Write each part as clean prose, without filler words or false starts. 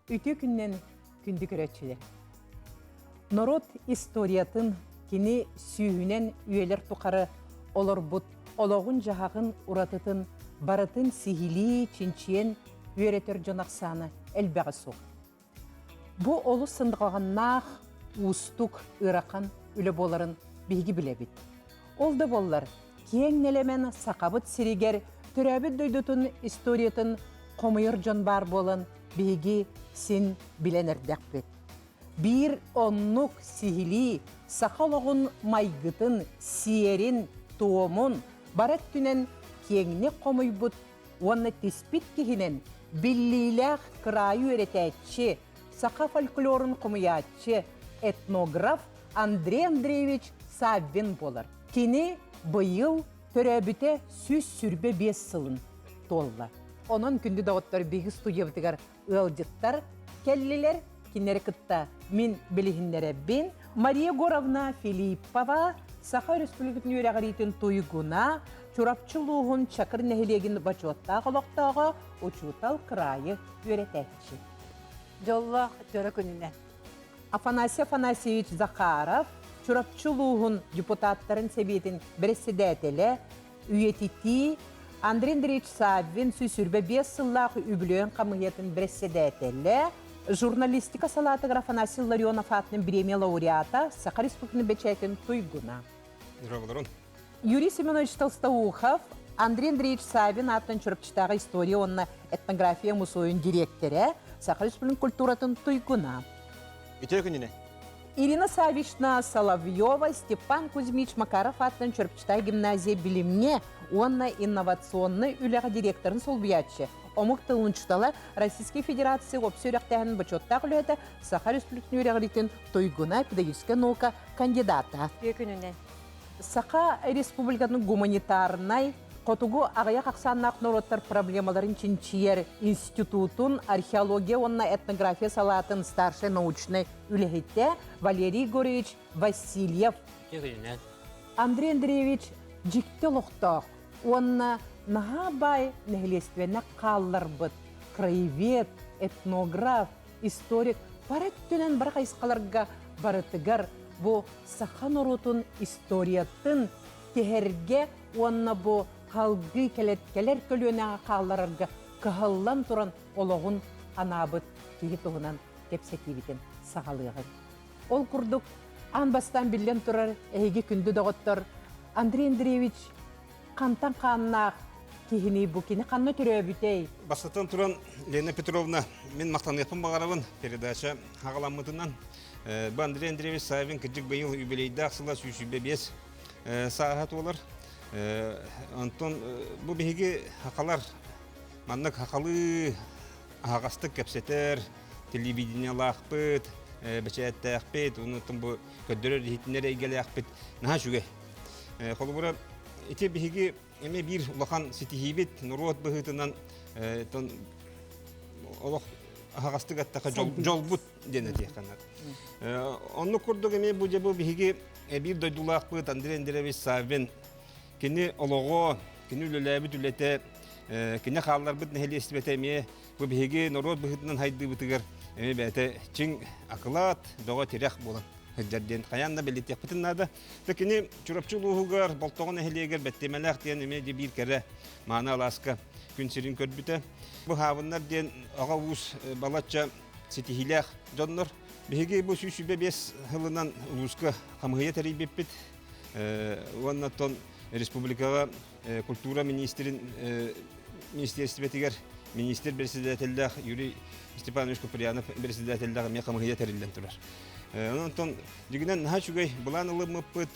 Үтүө күннэн күндү көрөөччүлэр! Норуот историятын кини сүүһүнэн үйэлэр тухары олорбут олоҕун-дьаһаҕын уратытын барытын сиһилии чинчийэн үөрэтэр дьон ахсаана элбэҕэ суох. Бу олус сындҕаҕаннаах, уустук, ыарахан үлэ буоларын биһиги билэбит. Ол да буоллар, киэҥ нэлэмэн Сахабыт сиригэр төрөөбүт дойдутун историятын хомуйар дьон баар буолан, биһиги син билэн эрдэхпит. Биир оннук сиһилии саха олоҕун майгытын, сиэрин, туомун бары өттүнэн киэҥник хомуйбут уонна тиспит киһинэн биллиилээх кыраайы үөрэтээччи, саха фольклорун хомуйааччы, этнограф Андрей Андреевич Саввин буолар. Кини быйыл төрөөбүтэ 125 сылын туолла. Онон күндү доҕоттор биһиги студиябытыгар ыалдьыттар кэллилэр. Кинилэри кытта мин билиһиннэрэбин. Мария Егоровна Филиппова, Саха Өрөспүүбүлүкэтин үөрэҕириитин туйгуна, Чурапчы улууһун Чакыр нэһилиэгин бочуоттаах олохтооҕо, учуутал кыраайы үөрэтээччи. Дьоллоох дьоро күнүнэн. Афанасий Афанасьевич Захаров, Чурапчы улууһун депутаттарын сэбиэтин бэрэссэдээтэлэ, үйэтитии Андрей Андреевич Саввин 125 сыллаах үбүлүөйүн хамыыһыйатын бэрэссэдээтэлэ, журналистика салаатыгар Афанасий Ларионов аатынан бириэмийэ лауреата, Саха Республикатын бэчээтин туйгуна. Здравствуйте. Юрий Семенович Толстоухов, Андрей Андреевич Савин аатынан Чурапчытааҕы история уонна этнография мусуойун дириэктэрэ, Саха Республикатын культуратын туйгуна. Үтүө күнүнэн. Ирина Саввична Соловьева, Степан Кузьмич Макаров аатынан Чурапчытай гимназия билимҥэ уонна инновационнай үлэҕэ директорын солбуйааччы, омук тылын учуутала, Российскай Федерация уопсай үөрэхтээһинин бочуоттаах үлэһитэ, Саха Республикатын үөрэҕириитин туйгуна, педагогическай наука кандидата. Үтүө күнүнэн. Саха Республикатын гуманитарнай Хотугу аҕыйах ахсааннаах норуоттар проблемаларын чинчийэр институтун археология уонна этнография салаатын старшай научнай үлэһитэ Валерий Егорович Васильев. Андрей Андреевич дьикти олохтоох уонна наһаа баай нэһилиэстибэннэ хаалларбыт краевед, этнограф, историк бары өттүнэн бары хайысхаларга барытыгар бу саха норуотун историятын тиһэргэ уонна бу халгыы кэлэр, кэлэр көлүөнэҕэ хаалларарга кыһаллан туран олоҕун анаабыт киһи туһунан кэпсэтиибитин саҕалыаҕыҥ. Ол курдук, аан бастаан биллэн турар эһиги күндү доҕоттор Андрей Андреевич хантан хааннаах киһиний бу кини ханна төрөөбүтэй? Бастатан туран, Лена Петровна, мин махтаныахпын баҕарабын передача хаҕаламмытынан. Бу Андрей Андреевич Савин кырдьык быйыл юбилейдаах сыла 125 сааһа туолар. Онтон бу биһиги хахалар маннык хахалыы аһаҕастык кэпсэтэр телевидениелаахпыт, бэчээттээхпит, онтон бу көрдөрөр иһитиннэр эйгэлээхпит наһаа үчүгэй. Холобура, ити биһиги эмиэ биир улахан ситиһиибит норуот быһыытынан олох аһаҕастык аттаха дьолбут диэн этиэххэ наада. Оннук курдук эмиэ бу дьэ бу биһиги биир дойдулаахпыт Андрей Андреевич Саввин кини олоҕо, кини үлэлээбит үлэтэ, кини хаалларбыт нэһилиэстибэтэ эмиэ бу биһиги норуот быһыытынан хайдыыбытыгар эмиэ бэйэтэ чиҥ акылаат, бөҕө тирэх буолан сылдьар диэн хайаан да бэлиэтиэхпитин наада. Та кини Чурапчы улууһугар Болтоҕо нэһилиэгэр Бэттиэмэлээх диэн эмиэ биир кэрэ мааны алааска күн сирин көрбүтэ. Бу Хаабыннар диэн аҕа уус балачча ситиһиилээх дьоннор. Биһиги бу 125 сылынан улууска хамыһыйа тэрийбиппит. Уонна оттон республикаҕа культура министрин министерствотигэр министр председателлээх Юрий Степанович Куприянов председателлээх эмиэ хамыһыйа тэриллэн турар. Онон дьигинэн наһаа үчүгэй былаан ылыммыппыт.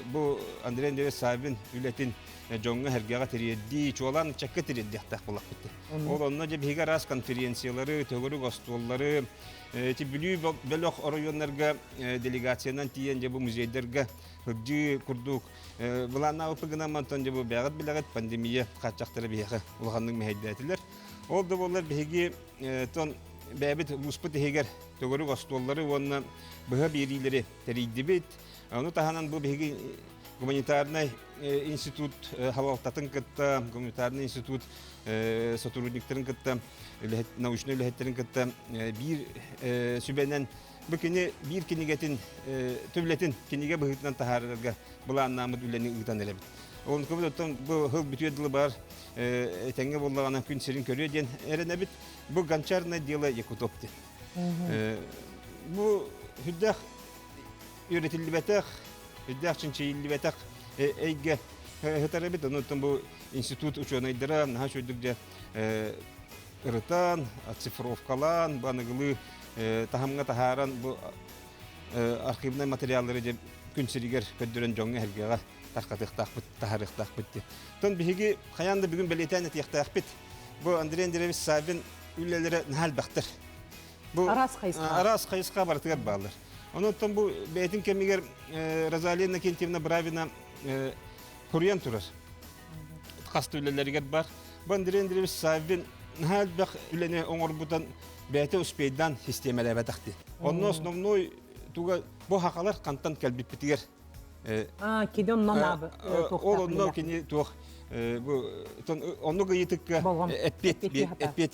Бу Андрей Андреевич Саввин үлэтин дьоҥҥо-сэргэҕэ тириэрдии, чуолаан ыччакка тириэрдиэхтээх буоллахпыт. Ол онно дьэ биһиги араас конференциялары, төгүрүк остуоллары, ити Бүлүү бөлөх оройуоннарга делегациянан тиийэн дьэ бу музейдарга сылдьыы курдук былааннаабыппыт гынан мантан дьэ бу бэйэҕит билэҕит пандемия хааччахтара биһиэхэ улаханнык мэһэйдээтилэр. Ол да буоллар биһиги тон бэйэбит улууспут иһигэр төгүрүк остуоллары уонна быһа биэриилэри тэрийдибит. Ону таһынан бу биһиги гуманитарнай институт халалтатын кытта, гуманитарный институт сотрудниктарын кытта, научнай үлэһиттэрин кытта биир сүбэнэн бу кини биир кинигэтин төбүлэтин кинигэ быһыытынан таһаарарга былааннааммыт үлэни ыытан эрэбит. Онкубут оттон бу сыл бүтүөр дылы бар этэҥҥэ буоллаҕына күн сирин көрүө диэн эрэнэбит. Бу гончарное дело Якутоп диэн. Бу сүрдээх үөрэтиллибэтэх, үрдээх чинчийиллибэтэх эйгэ ыһытар эбит. Онуттан бу институт учуонайдара наһаа үчүгэйдик дьэ ырытан, оцифровкалаан, бу аныгылыы таһымҥа таһааран бу архивнай материаллары дьэ күн сиригэр көрдөрөн дьоҥҥо эһэргэҕэ тархатыахтаахпыт, таһаарыахтаахпыт диэн. Оттон биһиги хайаан да бүгүн бэлиэтээн этиэхтээхпит. Бу Андрей Андреевич Саввин үлэлэрэ наһаа элбэхтэр. Бу араас хайысха. Араас хайысха барытыгар бааллар. Онон бу бэйэтин кэмигэр Розалия Иннокентьевна Бравина хуруйан турар. Хас үлэлэригэр бар. Бу Андрей Андреевич Саввин наһаа элбэх үлэни оҥорбутан бэйэтэ успейдаан систиэмэлээбэтэхти. Онно основной туга бу хахалар хантан кэлбиппитигэр кини оннон аабы ол онно кини туох бу оннук ыйытыкка эппиэт эппиэт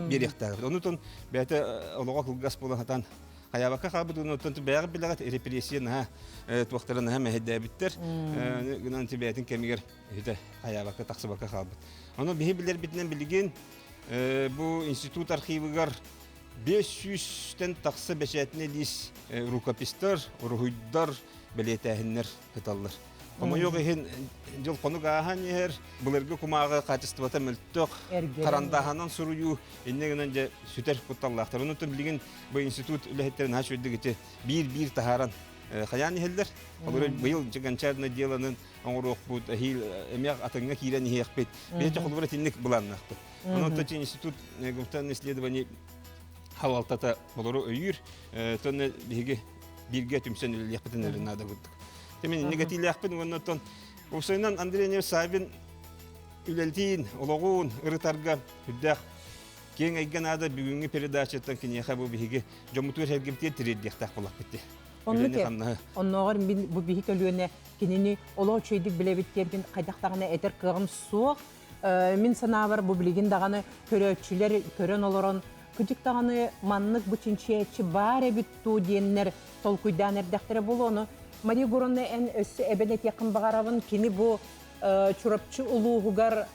биэриэхтээх. Онутун бэйэтэ олоҕо кылгас буолан хатан хайаабакка хаалбыт онтон бэйэҕит билэҕит репрессия наһаа туохтара наһаа мэһэйдээбиттэр гынан бэйэтин кэмигэр үтэ хайаабакка тахсыбакка хаалбыт. Ону биһи билэрбитинэн билигин бу институт архивыгар 500-тэн тахса бэчээтинэй лиис рукопистар, уруһуйдар, бэлиэтээһиннэр кыталлар. Хомойуох иһин, дьыл хонук ааһан иһэр, былыргы кумааҕы хаачыстыбата мөлтөх, харандааһынан суруйуу инньэ гынан дьэ сүтэр кутталлаахтар. Онон билигин бу институт үлэһиттэрин наһаа үчүгэйдик ити биир-биир таһааран хайаан иһэллэр. Олору быйыл гончарное делоны оҥоруохпут, эһиил эмиэ атыҥҥа киирэн иһиэхпит. Бэйэтэ холобура итинник былааннаахпыт. Онон институт гуманитарных исследований халалтата олору өйүүр. Тонна биһиги бииргэ түмсэн үлэлиэхпитин эрэ наада курдук. Мин негативлээхпин уонна оттон уопсайынан Андрей Андреевич Саввин үлэлтиин, олоҕун ырытарга үрдээх киэҥ эйгэ наада бүгүҥҥү передачаттан киниэхэ бу биһиги дьоммутугар сэргэбитигэр тириэрдиэхтээх буоллахпыт дии. Оннук оннооҕор мин бу биһи көлүөнэ кинини олох үчүгэйдик билэбит диэн хайдах даҕаны этэр кыаҕым суох. Мин санаабар бу билигин даҕаны көрөөччүлэр көрөн олорон кыдьык даҕаны маннык бу чинчийээччи баар эбит дуу диэннэр толкуйдаан эрдэхтэрэ буолуо. Ону Мария Егоровна эн өссө эбэн этиэххин баҕарабын. Кини бу Чурапчы улууһугар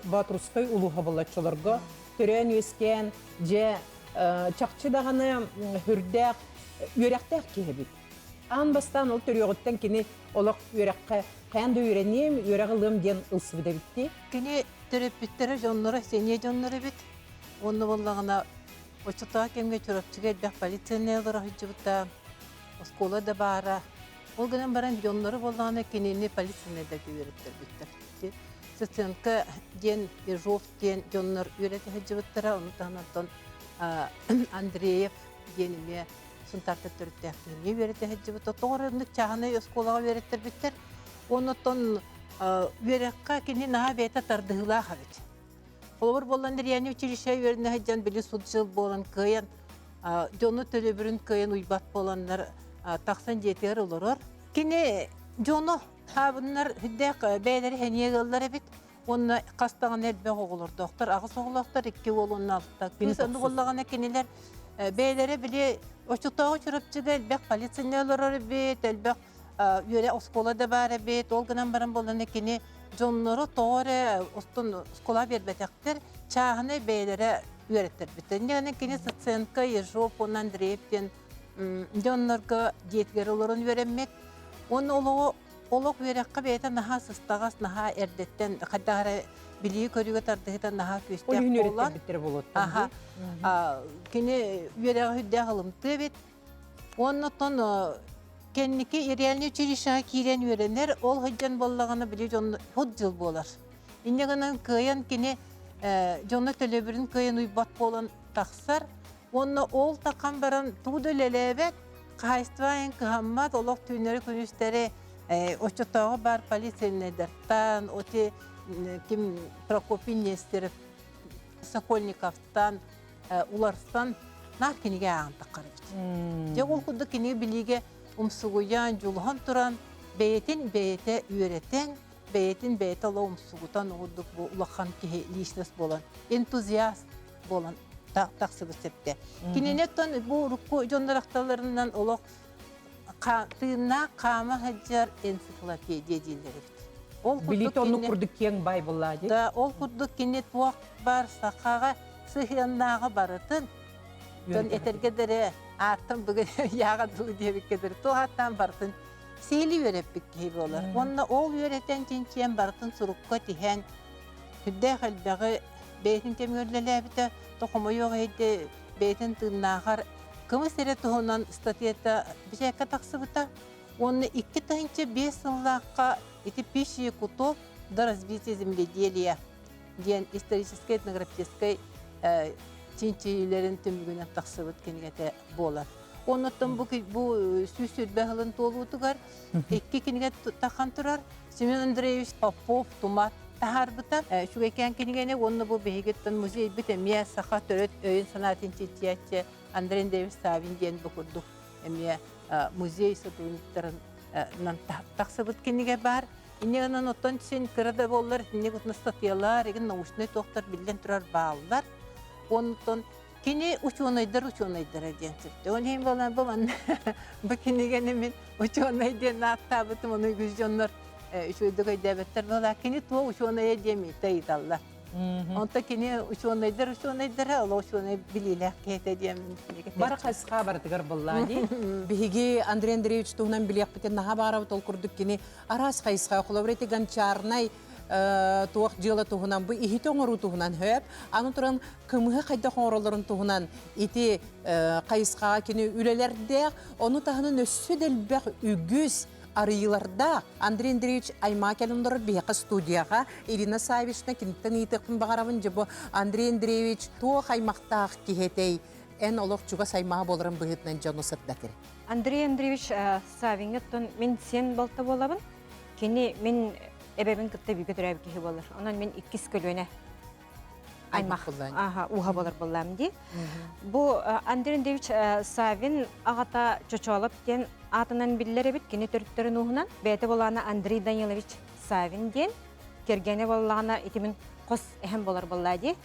Боотурускай улууһа буоллаччыларга төрөөн-үөскээн дьэ чахчы даҕаны сүрдээх үөрэхтээх киһи эбит. Аан бастаан ол төрүөҕүттэн кини олох үөрэххэ хайаан да үөрэниэм, үөрэх ылыам диэн ылсыбыт эбит дии. Кини төрөппүттэрэ дьонноро сэниэ дьоннор эбит. Уонна буоллаҕына оччотооҕу кэмҥэ Чурапчыга элбэх полициянай олоро сылдьыбыта, оскуола да баара. Ол гынан баран дьонноро буоллаҕына кинини полициянайдарга үөрэттэрбиттэр. Сыценко диэн, Ежов диэн дьоннор үөрэтэ сылдьыбыттара. Ону таһынан оттон Андреев диэн эмиэ Сунтаартан төрүттээх киһини үөрэтэ сылдьыбыт. Тоҕо эрэ оннук чааһынай оскуолаҕа үөрэттэрбиттэр. Оннуттан үөрэххэ кини наһаа бэйэтэ тардыһыылаах эбит. Холобур буолан Риани училище үөрэнэ сылдьан били суд жыл буолан кыайан дьону төлөбүрүн кыайан уйбат буоланнар тахсан дьиэтигэр олорор. Кини дьоно хаабыннар үрдээх бэйэлэри сэниэ ыаллар эбит. Уонна хас даҕаны элбэх оҕолордоохтор, аҕыс оҕолоохтор, икки уол уонна алта кыыс. Оннук буоллаҕына кинилэр бэйэлэрэ били оччотооҕу Чурапчыга элбэх полиция олорор эбит, элбэх үөрэ оскуола да баар эбит. Ол гынан баран буоллаҕына кини дьонноро тоҕо эрэ устун оскуола биэрбэтэхтэр, чааһынай бэйэлэрэ үөрэттэрбиттэр. Инньэ кини Саценко, Ежов уонна Андреев диэн дьоннорго дьиэтигэр олорон үөрэммит. Уонна олоҕу Олох үөрэххэ бэйэтэ наһаа сыстаҕас, наһаа эрдэттэн хайдах эрэ билии-көрүүгэ тардыһыыта наһаа күүстээх буолан, аха, кини үөрэҕи үрдээх ылымтыа эбит. Уонна оттон кэнники реальный училищеҕа киирэн үөрэнэр, ол сылдьан буоллаҕына били дьон хут дьыл буолар. Инньэ гынан кыайан кини дьоно төлөбүрүн кыайан уйбат буолан тахсар. Уонна ол тахан баран тугу да үлэлээбэт, хаһаайыстыба айан кыһаммат, олох түүннэри-күнүстэри оччотооҕу баар полицейнайдартан, оти ким Прокопий Нестеров, Сокольниковтан уларсан наар кинигэ ааҕан таххар эбит. Дьэ ол курдук кинигэ билиигэ умсугуйан, дьулуһан туран. Бэйэтин бэйэтэ үөрэтэн, бэйэтин бэйэтэ олох умсугутан угурдук бу улахан киһи личность буолан, энтузиаст буолан тахсыбыт сөптө. Кинини оттон бу урукку дьоннор ахталларынан олох тыыннаах хаама сылдьар энциклопедия дииллэр эбит. Ол курдук оннук курдук киэҥ бай буолла дии. Да, ол курдук кини туох бар сахаҕа сыһыаннааҕы барытын дьон этэргэ дэрэ ааттан бүгүн яаҕа дылы диэбиккэ дэрэ туох ааттаан барытын сиһили үөрэппит киһи буолар. Уонна ол үөрэтэн чинчийэн барытын сурукка тиһэн сүрдээх элбэҕи бэйэтин кэмигэр үлэлээбитэ, то хомойуох иһин бэйэтин тыыннааҕар кымыс эрэ туһунан статьята бэчээккэ тахсыбыта. Уонна 2005 сыллаахха ити «Пищи якутов до развития земледелия» диэн историческай этнографическай чинчийиилэрин түмүгүнэн тахсыбыт кинигэтэ буолар. Оннуттан бу, бу 120 сылын туолуутугар икки кинигэ тахан турар. Семен Андреевич Попов Тумат таһаарбыта. Үчүгэйкээн кинигэни уонна бу биһигиттэн музейбит эмиэ саха төрүт өйүн-санаатын чинчийээччи Андрей Андреевич Савин диэн бу курдук эмиэ музей сотрудниктарын тахсыбыт кинигэ баар. Инньэ гынан оттон син кыра да буоллар итинник ыстатыйалар, игин научнай туохтар биллэн турар бааллар. Онтон кини учуонайдар учуонайдара диэн сөптө. Ол иһин буолан бу манна бу кинигэни мин учуонай диэн ааттаабытым, ону үгүс дьоннор үчүгэйдик өйдөөбөттөр буолаа. Кини туох учуонайа диэн миитэ ыйыталлар. Онто кини учуонайдар учуонайдара, ол учуонай билиилээх киһитэ диэн Бары хайысха барытыгар буоллаа дии. Биһиги Андрей Андреевич туһунан билиэхпитин наһаа баарабыт ол курдук кини араас хайысха холобур ити гончарнай туох дьыала туһунан бу иһити оҥоруу туһунан хөп аны туран кымыһы хайдах оҥороллорун туһунан ити хайысхаҕа кини үлэлэрдээх ону таһынан өссө да элбэх үгүс арыйыылардаах Андрей Андреевич аймаа кэлэн олорор биһиэхэ студияҕа Ирина Саввична киниттэн ыйытыахпын баҕарабын дьэ бу Андрей Андреевич туох аймахтаах киһи этэй эн олох чугас аймаҕа буоларын быһыытынан дьону сырдатыр Андрей Андреевич Савиҥҥа мин сиэн балта буолабын. Кини мин эбэбин кытта бииргэ төрөөбүт киһи буолар. Онон мин иккис көлүөнэ аймах ууһа буолар буоллаам дии. Бу Андрей Андреевич Савин аҕата Чочоолоп диэн аатынан биллэр эбит. Кини төрүттэрин ууһунан. Бэйэтэ буолаана Андрей Данилович Савин диэн. Кэргэнэ буоллаҕына итимин хос эһэм буолар буоллаа дии.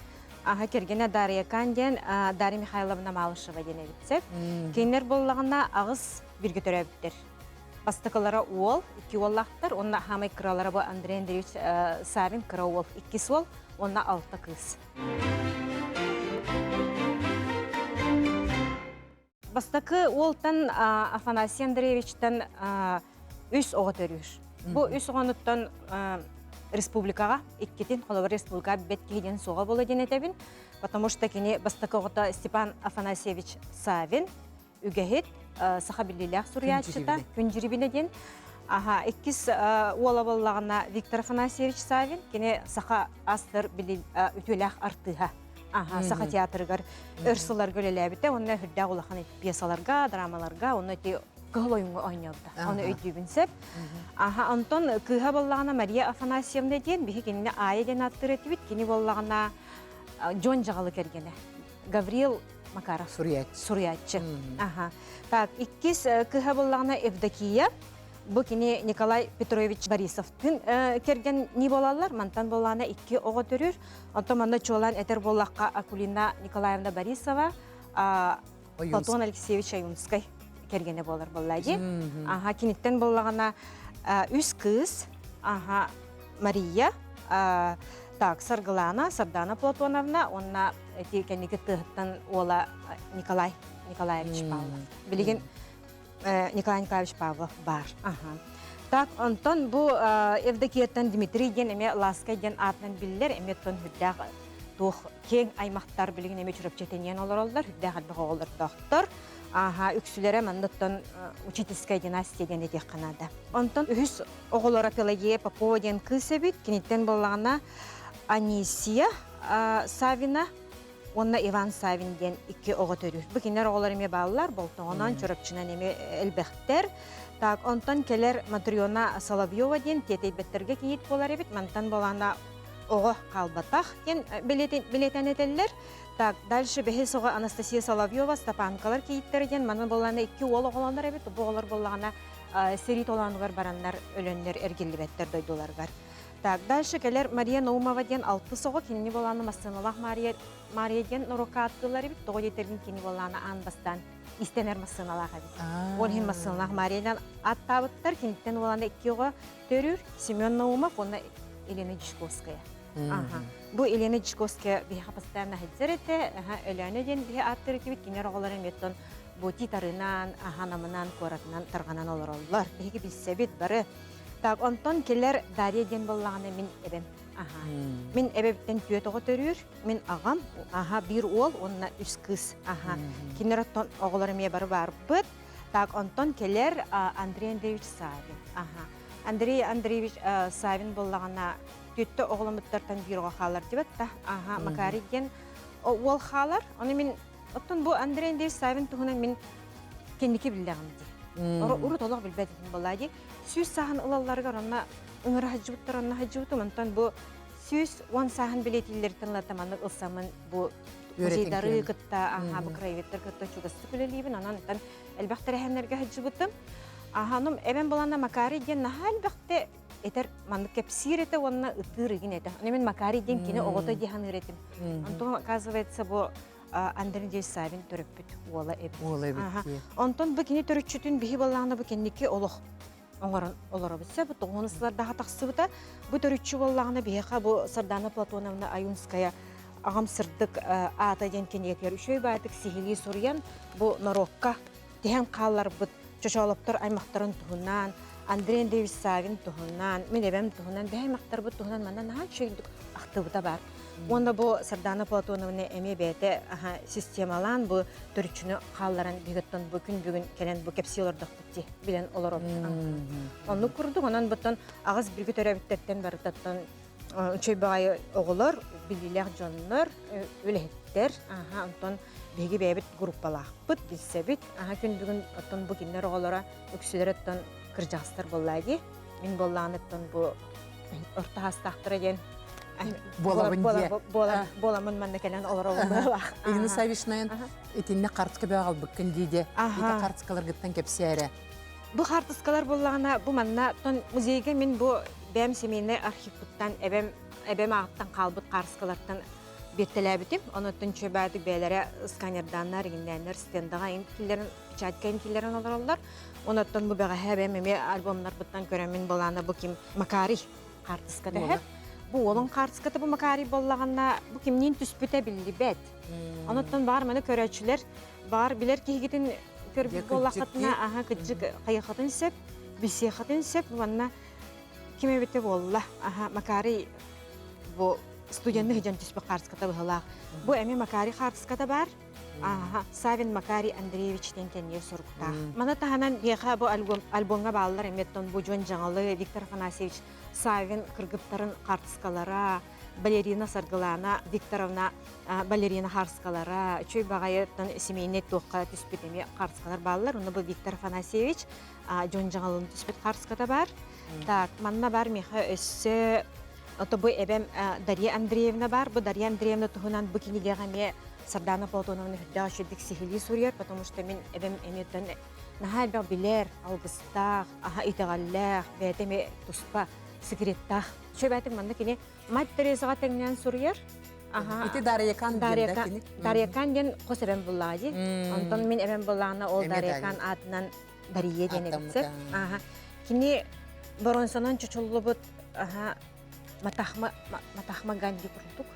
Аха кэргэнэ Дарья Кан диэн Дарья Михайловна Малышева диэн эбит сөп. Кинилэр буоллаҕына аҕыс бииргэ төрөөбүттэр. Бастакылара уол, икки уоллаахтар, уонна хаамай кыралара бу Андрей Андреевич Савин кыра уол, иккис уол, уонна алта кыыс. Бастакы уолтан Афанасий Андреевичтан үс оҕо төрүүр. Бу үс оҕонуттан республикаҕа иккитин, холобур республика бэт киһи диэн суоҕа буола диэн этэбин, потому что кини бастакы оҕото Степан Афанасьевич Савин, үгэһит, саха биллиилээх суруйааччыта Күн Дьирибинэ диэн. Аха, иккис уола буоллаҕына Виктор Афанасьевич Савин, кини саха астыр үтүөлээх артыыһа. Аха, Саха театрыгар өр сылларга үлэлээбитэ, уонна үрдээх улахан пьесаларга, драмаларга, онно ити кыһыл ойуҥҥа оонньообута. Ону өйдүүбүн сөп. Аха, онтон кыыһа буоллаҕына Мария Афанасьевна диэн, биһи кинини Аайа диэн ааттыыр этибит. Кини буоллаҕына Дьон дьаҕалы кэргэнэ. Гаврил Макаров. Суруйааччы. Суруйааччы. Аха. Так, иккис кыыһа буоллаҕына Евдокия. Бу кини Николай Петрович Борисовтыын кэргэн ни буолаллар. Мантан буоллаҕына икки оҕо төрүүр. Онтон манна чуолаан этэр буоллахха Акулина Николаевна Борисова, Платон Алексеевич Ойунскай кэргэнэ буолар буолла дии. Аха, киниттэн буоллаҕына үс кыыс, аха, Мария, так, Саргылана, Сардана Платоновна уонна ити кэнники тыаһыттан уола Николай Николаевич Павлов. Билигин Николай Николаевич Павлов баар. Так, онтон бу Евдокияттан Дмитрий диэн эмиэ Ласкай диэн аатынан биллэр, эмиэ оттон үрдээх туох киэҥ аймахтар билигин эмиэ Чурапчы тэнийэн олороллор, үрдээх элбэх оҕолордоохтор. Аха, үксүлэрэ манныттан учительская династия диэн этиэххэ наада. Онтон үһүс оҕолоро Пелагея Попова диэн кыыс эбит, киниттэн буоллаҕына Анисия Савина уонна Иван Савин диэн икки оҕо төрүүр. Бу кинилэр оҕолор эмиэ бааллар, Болтоҥонон, Чурапчынан эмиэ элбэхтэр. Так, онтон кэлэр Матрена Соловьева диэн тиэтэйбэттэргэ кийиит буолар эбит. Мантан буолаана оҕо хаалбатах диэн билиэтэн этэллэр. Так, дальше бэһис оҕо Анастасия Соловьева, Стопанкалар кийииттэрэ диэн манна буоллаҕына икки уол оҕолонор эбит. Бу оҕолор буоллаҕына Сэрии толоонугар бараннар өлөннөр эргиллибэттэр дойдуларыгар. Так, дальше кэлэр Мария Наумова диэн алтыс оҕо кинини болааны массыыналаах Мария, Мария диэн норуокка ааттыыллар эбит. Тоҕо диэтэргин кини болааны аан бастаан истэнэр массыыналаах эбит. Ол иһин массыыналаах Мария диэн ааттаабыттар. Киниттэн уолана икки оҕо төрүүр Семен Наумов уонна Елена Дьячковская. Аха. Бу Елена Дьячковская биһиэхэ постоянно сылдьар этэ. Аха, Өлөөнө диэн биһи ааттыыр этибит. Кинилэр оҕолоро эмиэ бу Титарынан, Аханамынан, куоратынан тарҕанан олороллор. Биһиги билсэбит бары. Так, онтон кэлэр Дарья диэн буоллаҕына мин эбэм. Аха. Мин эбэбиттэн түөрт оҕо төрүүр. Мин аҕам, аха, биир уол уонна үс кыыс. Аха. Кинилэр оттон оҕолор эмиэ бары баарбыт. Так, онтон кэлэр Андрей Андреевич Савин. Аха. Андрей Андреевич Савин буоллаҕына түттэ оҕоломуттартан биир оҕо хаалар дибэт да. Аха, Макарий диэн уол хаалар. Ону мин оттон бу Андрей Андреевич Савин туһунан мин кэнники биллэҕим дии. Урут олох билбэт этим буоллаа дии. 100 сааһын ылалларыгар онно ыҥыра сылдьыбыттар, онно сылдьыбытым. Онтон бу 110 сааһын билиэтииллэриттэн ылата маннык ылсаммын бу музейдары кытта, аха, бу краеведтар кытта чугастык үлэлиибин. Онон элбэх тэрээһиннэргэ сылдьыбытым. Аха, эбэм балана Макарий диэн наһаа элбэхтэ этэр маннык кэпсиир этэ уонна ытыыр игин этэ. Ону мин Макарий диэн кини оҕото дии саныыр этим. Онтон оказывается бу Андрей Андреевич Савин төрөппүт уола эбит. Уола эбит. Онтон бу кини төрүччүтүн биһи баллаана бу кэнники олох оҥорон олоробут. Бу тоҕуһун сыллардаха тахсыбыта. Бу төрүччү буоллаҕына биһиэхэ бу Сардана Платоновна Аюнская аҕам сырдык аата диэн кинигэтигэр үчүгэй баайдык сиһилии суруйан бу норуокка тиһэн хаалларбыт Чочоолоптор аймахтарын туһунан, Андрей Андреевич Савин туһунан, мин эбэм туһунан, бэһи аймахтарбыт туһунан манна наһаа үчүгэйдик ахтыбыта баар. Уонна бу Сардана Платоновна эмиэ бэйэтэ системалаан бу төрүччүнү хаалларан биһигиттэн бу күн бүгүн кэлэн бу кэпсии олордохпут дии билэн олоробут. Оннук курдук онон буттан аҕыс бирги төрөөбүттэртэн барытаттан үчүгэй баҕайы оҕолор, билиилээх дьоннор, үлэһиттэр. Аха, онтон биһиги бэйэбит группалаахпыт, билсэбит. Аха, күн бүгүн оттон бу кинилэр оҕолоро үксүлэр оттон кырдьаҕастар буоллаа дии. Мин буоллаҕына оттон бу орто хаастаахтара диэн буолабын диэ. Буоламмын манна кэлэн олоробун быһалаах. Ирина Савишнаyan итиннэ хартыска бөҕө албыккын дии де. Ити хартыскаларгыттан кэпсээрэ. Бу хаартыскалар буоллаҕына, бу манна тон музейга мин бу бэйэм семейнай архивпыттан эбэм эбэм аҕыттан хаалбыт хаарыскалартан биэртэлээбитим. Онуттан чөбөтүк бэйэлэрэ сканердааннар, иҥиннээннэр стендаҕа ин киллэрэн, печатка ин киллэрэн олороллор. Онуттан бу бэҕэһээ эбэм эмиэ альбомнарбыттан көрөммүн былаана бу ким Макарий хаартыска дэһэр. Бу уолун хаартыската бу Макарий буоллаҕына, бу кимниин түспүтэ биллибэт. Онуттан баар маны көрөөччүлэр Баҕар билэр киһигитин көрбүт буоллаххытына, аха кыдьык хайыаххытын сөп, билсиэххитин сөп уонна ким эбитэ буолла. Аха Макарий бу студенты сыдьан түспүт хаартыската быһылаах. Бу эми Макарий хаартыската баар. Аха, Савин Макарий Андреевич диэн кэнниэ суруктаах. Маны таһынан биэхэ бу альбомҥа бааллар эмиэттэн бу Дьуон Дьаҥалы, Виктор Афанасьевич Савин кыргыттарын хаартыскалара, балерина Саргылана Викторовна балерина хаарыскалара, үчүгэй баҕайыттан семейнэй туохха түспүт эмиэ хаарыскалар бааллар. Онно бу Виктор Афанасьевич дьон дьаҥалын түспүт хаарыската баар. Так, манна бар миэхэ өссө ото бу эбэм Дарья Андреевна бар. Бу Дарья Андреевна туһунан бу кинигэҕэ эмиэ Сардана Платоновна үрдээх үчүгдик сиһилии суруйар, потому что мин эбэм эмиэттэн наһаа элбэх билэр, алгыстаах, аха итэҕэллээх, бэйэтэ эмиэ туспа секреттаах. Сөбөтүк манна кини Мать Терезаҕа тэҥнээн суруйар. Ити Дарьякан диэн да кини? Дарьякан диэн хос эбэм буллаҕа дии. Онтон мин эбэм буллаҕына ол Дарьякан аатынан Дария диэн эбит. Аха. Кини боронсонон чочуллубут аха Матахма Матахма Ганди курдук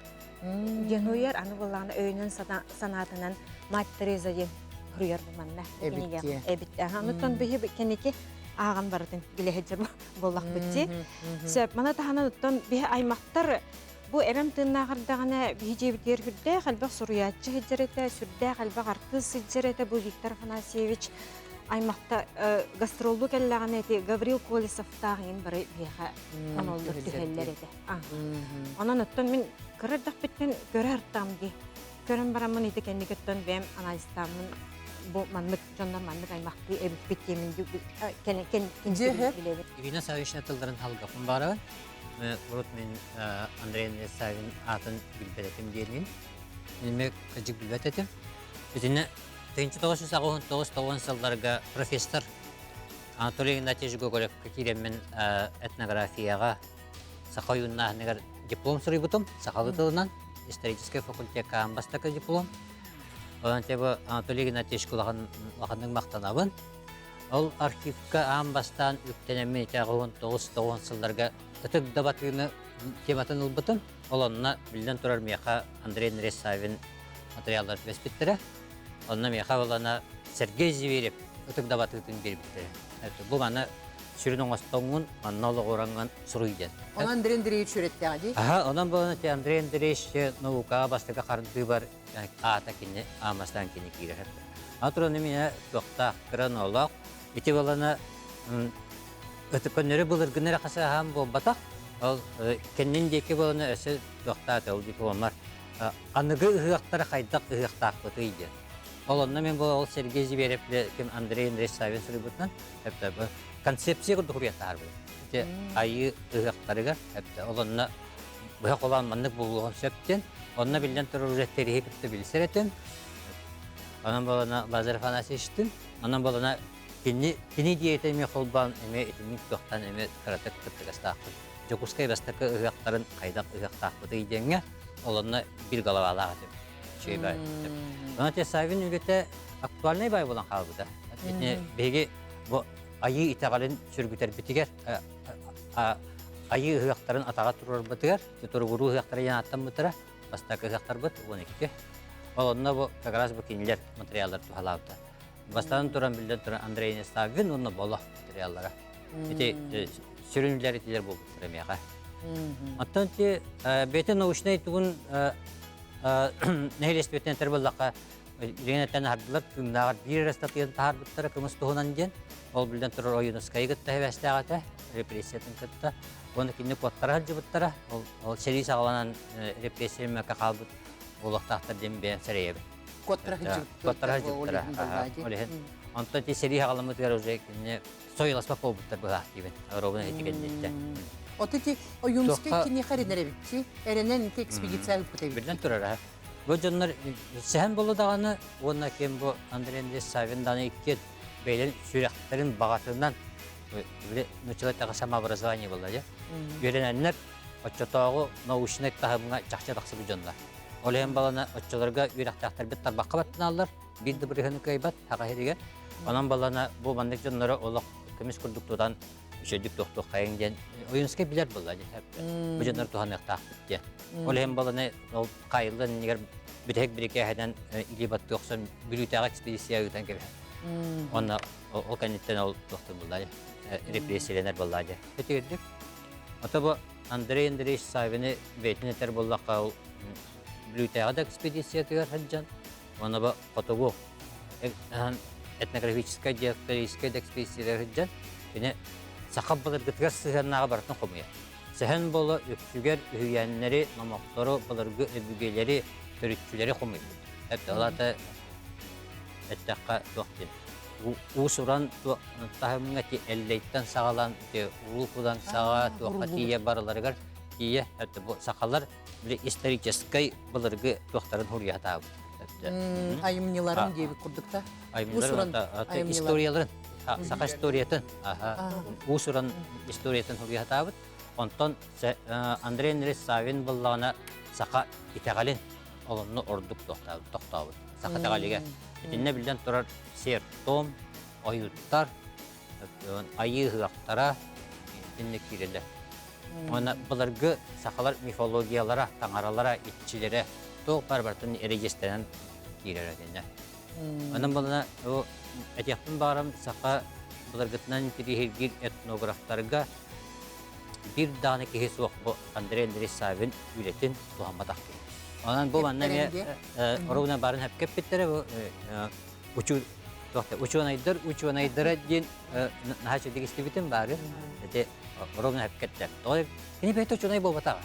диэн уйар аны буллаҕына өйүнэн санаатынан Мать Тереза диэн суруйар бу манна кинигэ эбит. Аха. Онтон биһи кэнники ааҕан барытын билэһэ буоллахпыт дии. Сөп, маны таһынан оттон биһи аймахтар бу эбэм тыыннааҕырдаҕына биһи дьиэбитигэр сүрдээх элбэх суруйааччы сылдьар этэ, сүрдээх элбэх артыыс сылдьар этэ бу Виктор Афанасьевич аймахта гастроллуу кэллэҕинэ ити Гаврил Колесовтаах иҥин бары биһиэхэ хоноллор түһэллэр этэ. Онон оттон мин кыра эрдэхпиттэн көрө артаам дии. Көрөн бараммын ити кэнникиттэн бэйэм анализтааммын бу маннык дьоннор маннык аймахтыы эбиппит диэмин билэбит. Ирина Саввична тылларын халгаппын баарабын. Урут мин Андрей Савин аатын билбэт этим диэнин. Мен кыдьык билбэт этим. Итиннэ 1989 сылларга профессор Анатолий Игнатьевич Гоголевка киирэммин этнографияҕа саха ойууннааһыныгар диплом суруйбутум сахалыы тылынан историческай факультекка аан бастакы диплом. Онон бу Анатолий Игнатьевич улаханнык махтанабын. Ол архивка аан бастаан үктэнэммин ити 19 сылларга ытык дабатыыны тематын ылбытым. Ол онно биллэн турар миэхэ Андрей Андреевич Савин материаллар түбэспиттэрэ. Онно миэхэ буолана Сергей Зверев ытык дабатыытын биэрбиттэрэ. Бу маны сүрүн оҥостоҥҥун, манна олоҕураҥҥын суруй диэн. Онон Андрей Андреевич үөрэттээҕэ дии? Аха, онон буолан Андрей Андреевич наукаҕа бастакы хардыыбар аата кини аамастаан кини киирэр. Атураны меня туохтаах кыра ноолоох. Ити балана көннөрү былыргыны эрэ хасыһаан буолбатах. Ол кэннин диэки буолана өссө туохтаата ол дипломар аныгы ыһыахтары хайдах ыһыахтаахпытый диэн. Ол онно мен ол Сергей Зверев ким Андрей Андреевич Савин суруйбутунан концепция курдук суруйаттаһарбыт. Ити айыы ыһыахтарыгар ол онно быһа холоон маннык буолуоҕун сөп диэн. Онно биллэн турар уже тэриһи кытта билсэр этим. Онон буолана Лазарь Афанасьевичтын, онон буолана кини кини диэтэ эмиэ холбоон эмиэ итинник туохтан эмиэ кыратык кыттыгастаахпын. Дьокуускай бастакы ыһыахтарын хайдах ыһыахтаахпытый диэҥҥэ ол онно биир головалаах этим. Үчүгэй бай. Онон те Савин үлэтэ актуальнай бай буолан хаалбыта. Итини биһиги бу айыы итэҕэлин сүргүтэрбитигэр айыы ыһыахтарын атаҕа туруорбутугар, туругуруу ыһыахтара диэн ааттаммыттара, бастакы ыһыахтарбыт 12. Ол онно бу как раз бу кинилэр материаллар туһалаабыта. Бастаан туран биллэн туран Андрей Неставин уонна Боло материаллара. Ити сүрүн үлэлэр итилэр буолбуттара миэхэ. Оттон ти бэйэтэ научнай тугун нэһилиэстибэтинэн этэр буоллахха Ленаттан аһардылар тыыннааҕар биир эрэ ыстатыйаны таһаарбыттара кымыс туһунан диэн. Ол биллэн турар Ойуунускайы кытта сибээстээх этэ, репрессиятын кытта. Уонна кинини куоттара сылдьыбыттара. Ол, ол сэрии саҕаланан репрессия мэкэ хаалбыт буолуохтаахтар диэн бэйэм сэрэйэбин. Куоттара сылдьыбыттара. Куоттара сылдьыбыттара. Ол иһин. Онтон ити сэрии саҕаламмытыгар уже кинини сойуласпат буолбуттар быһаах диибин. Робина ити кэнниттэн. От ити Ойуунускай киниэхэ эрэнэр эбитчи. Эрэнэн ити экспедиция ыыппыт эбит. Биллэн турар, Бу дьоннор сэһэн болу даҕаны уонна ким бу Андрей Андреевич Савин даҕаны иккиэн бэйэлэрин сүрэхтэрин баҕатынан нуччалар самообразование буолла дьэ. Үөрэнэннэр оччотооҕу научнай таһымҥа чахчы тахсыбыт дьоннор. Ол иһин балана оччолорго үөрэхтээхтэрбит тарбахха баттаналлар, биир да бырыһыны кыайбат саха сиригэр. Онон балана бу маннык дьоннору олох көмүс курдук тутан үчүгэйдик туохтуоххайыҥ диэн Ойуунскай билэр буолла дии. Бу дьоннор туһаныахтаахпыт диэн. Ол иһин баланы ол хаайыллан иннигэр бүтэһик бирикээһинэн илии баттыы охсон Бүлүүтээҕи экспедиция ыытан кэбиһэр. Уонна ол кэнниттэн ол туохтан булла репрессиялэнэр буолла дии. Этигирдик. Ото бу Андрей Андреевич Савины бэйэтин этэр буоллахха ол Бүлүүтээҕи да экспедициятыгар сылдьан уонна бу хотугу этнографическай диакторическай да экспедициялар сылдьан кини саха былыргытыгар сыһыаннааҕы барытын хомуйар. Сэһэн Боло үксүгэр үһүйээннэри, номохтору, былыргы өбүгэлэри, төрүччүлэри хомуйбут. Ол аата эттэххэ туох диэн уус-уран таһымҥа ти Эллэйтэн саҕалаан Улуу Кудан саҕа туохха тиийэ барыларыгар тиийэ бу сахалар били историческай былыргы туохтарын хуруйа сатаабыт. Айымньыларын диэбит курдук да. Айымньыларын историяларын саха историятын уус-уран историятын суруйа сатаабыт. Онтон Андрей Андреевич Савин буоллаҕына саха итэҕэлин олонну ордук тохтообут. Саха итэҕэлигэр. Итиннэ биллэн турар сиэр-туом, ойууттар, айыы ыһыахтара итинник киирэллэр. Уонна былыргы сахалар мифологиялара, таҥаралара, иччилэрэ туох баар барытын эрэгиэстэнэн киирэр этиннэ. Онон буолана бу этиэхпин баҕарам саха былыргытынан интириэһиргиир этнографтарга биир даҕаны киһи суох бу Андрей Андреевич Савин үлэтин туһамматах киһи. Онон бу манна эмиэ оруобуна баарын сөпкө эппиттэрэ бу учуонайдар учуонайдара диэн наһаа үчүгэй истибитим баары. Ити оруобуна сөпкө эттэ. Тоҕо кини бэйэтэ учуонай буолбатах.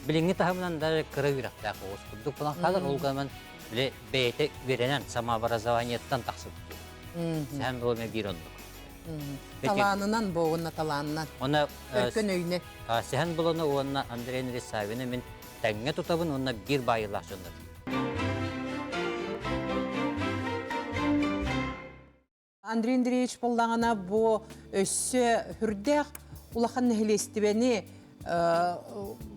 Билиҥҥи таһымынан да кыра үөрэхтээх оҕус курдук буолан хаалар. Ол гынан били бэйэтэ үөрэнэн самообразованиеттан тахсыбыт киһи. Сэһэн буолума биир оннук. Талаанынан бу уонна талаанынан. Уонна Өркөн өйүнэн. Сэһэн Болону уонна Андрей Андреевич Савины мин тэҥҥэ тутабын уонна биир баайыылаах дьоннор. Андрей Андреевич буоллаҕына бу өссө хүрдээх улахан нэһилиэстибэни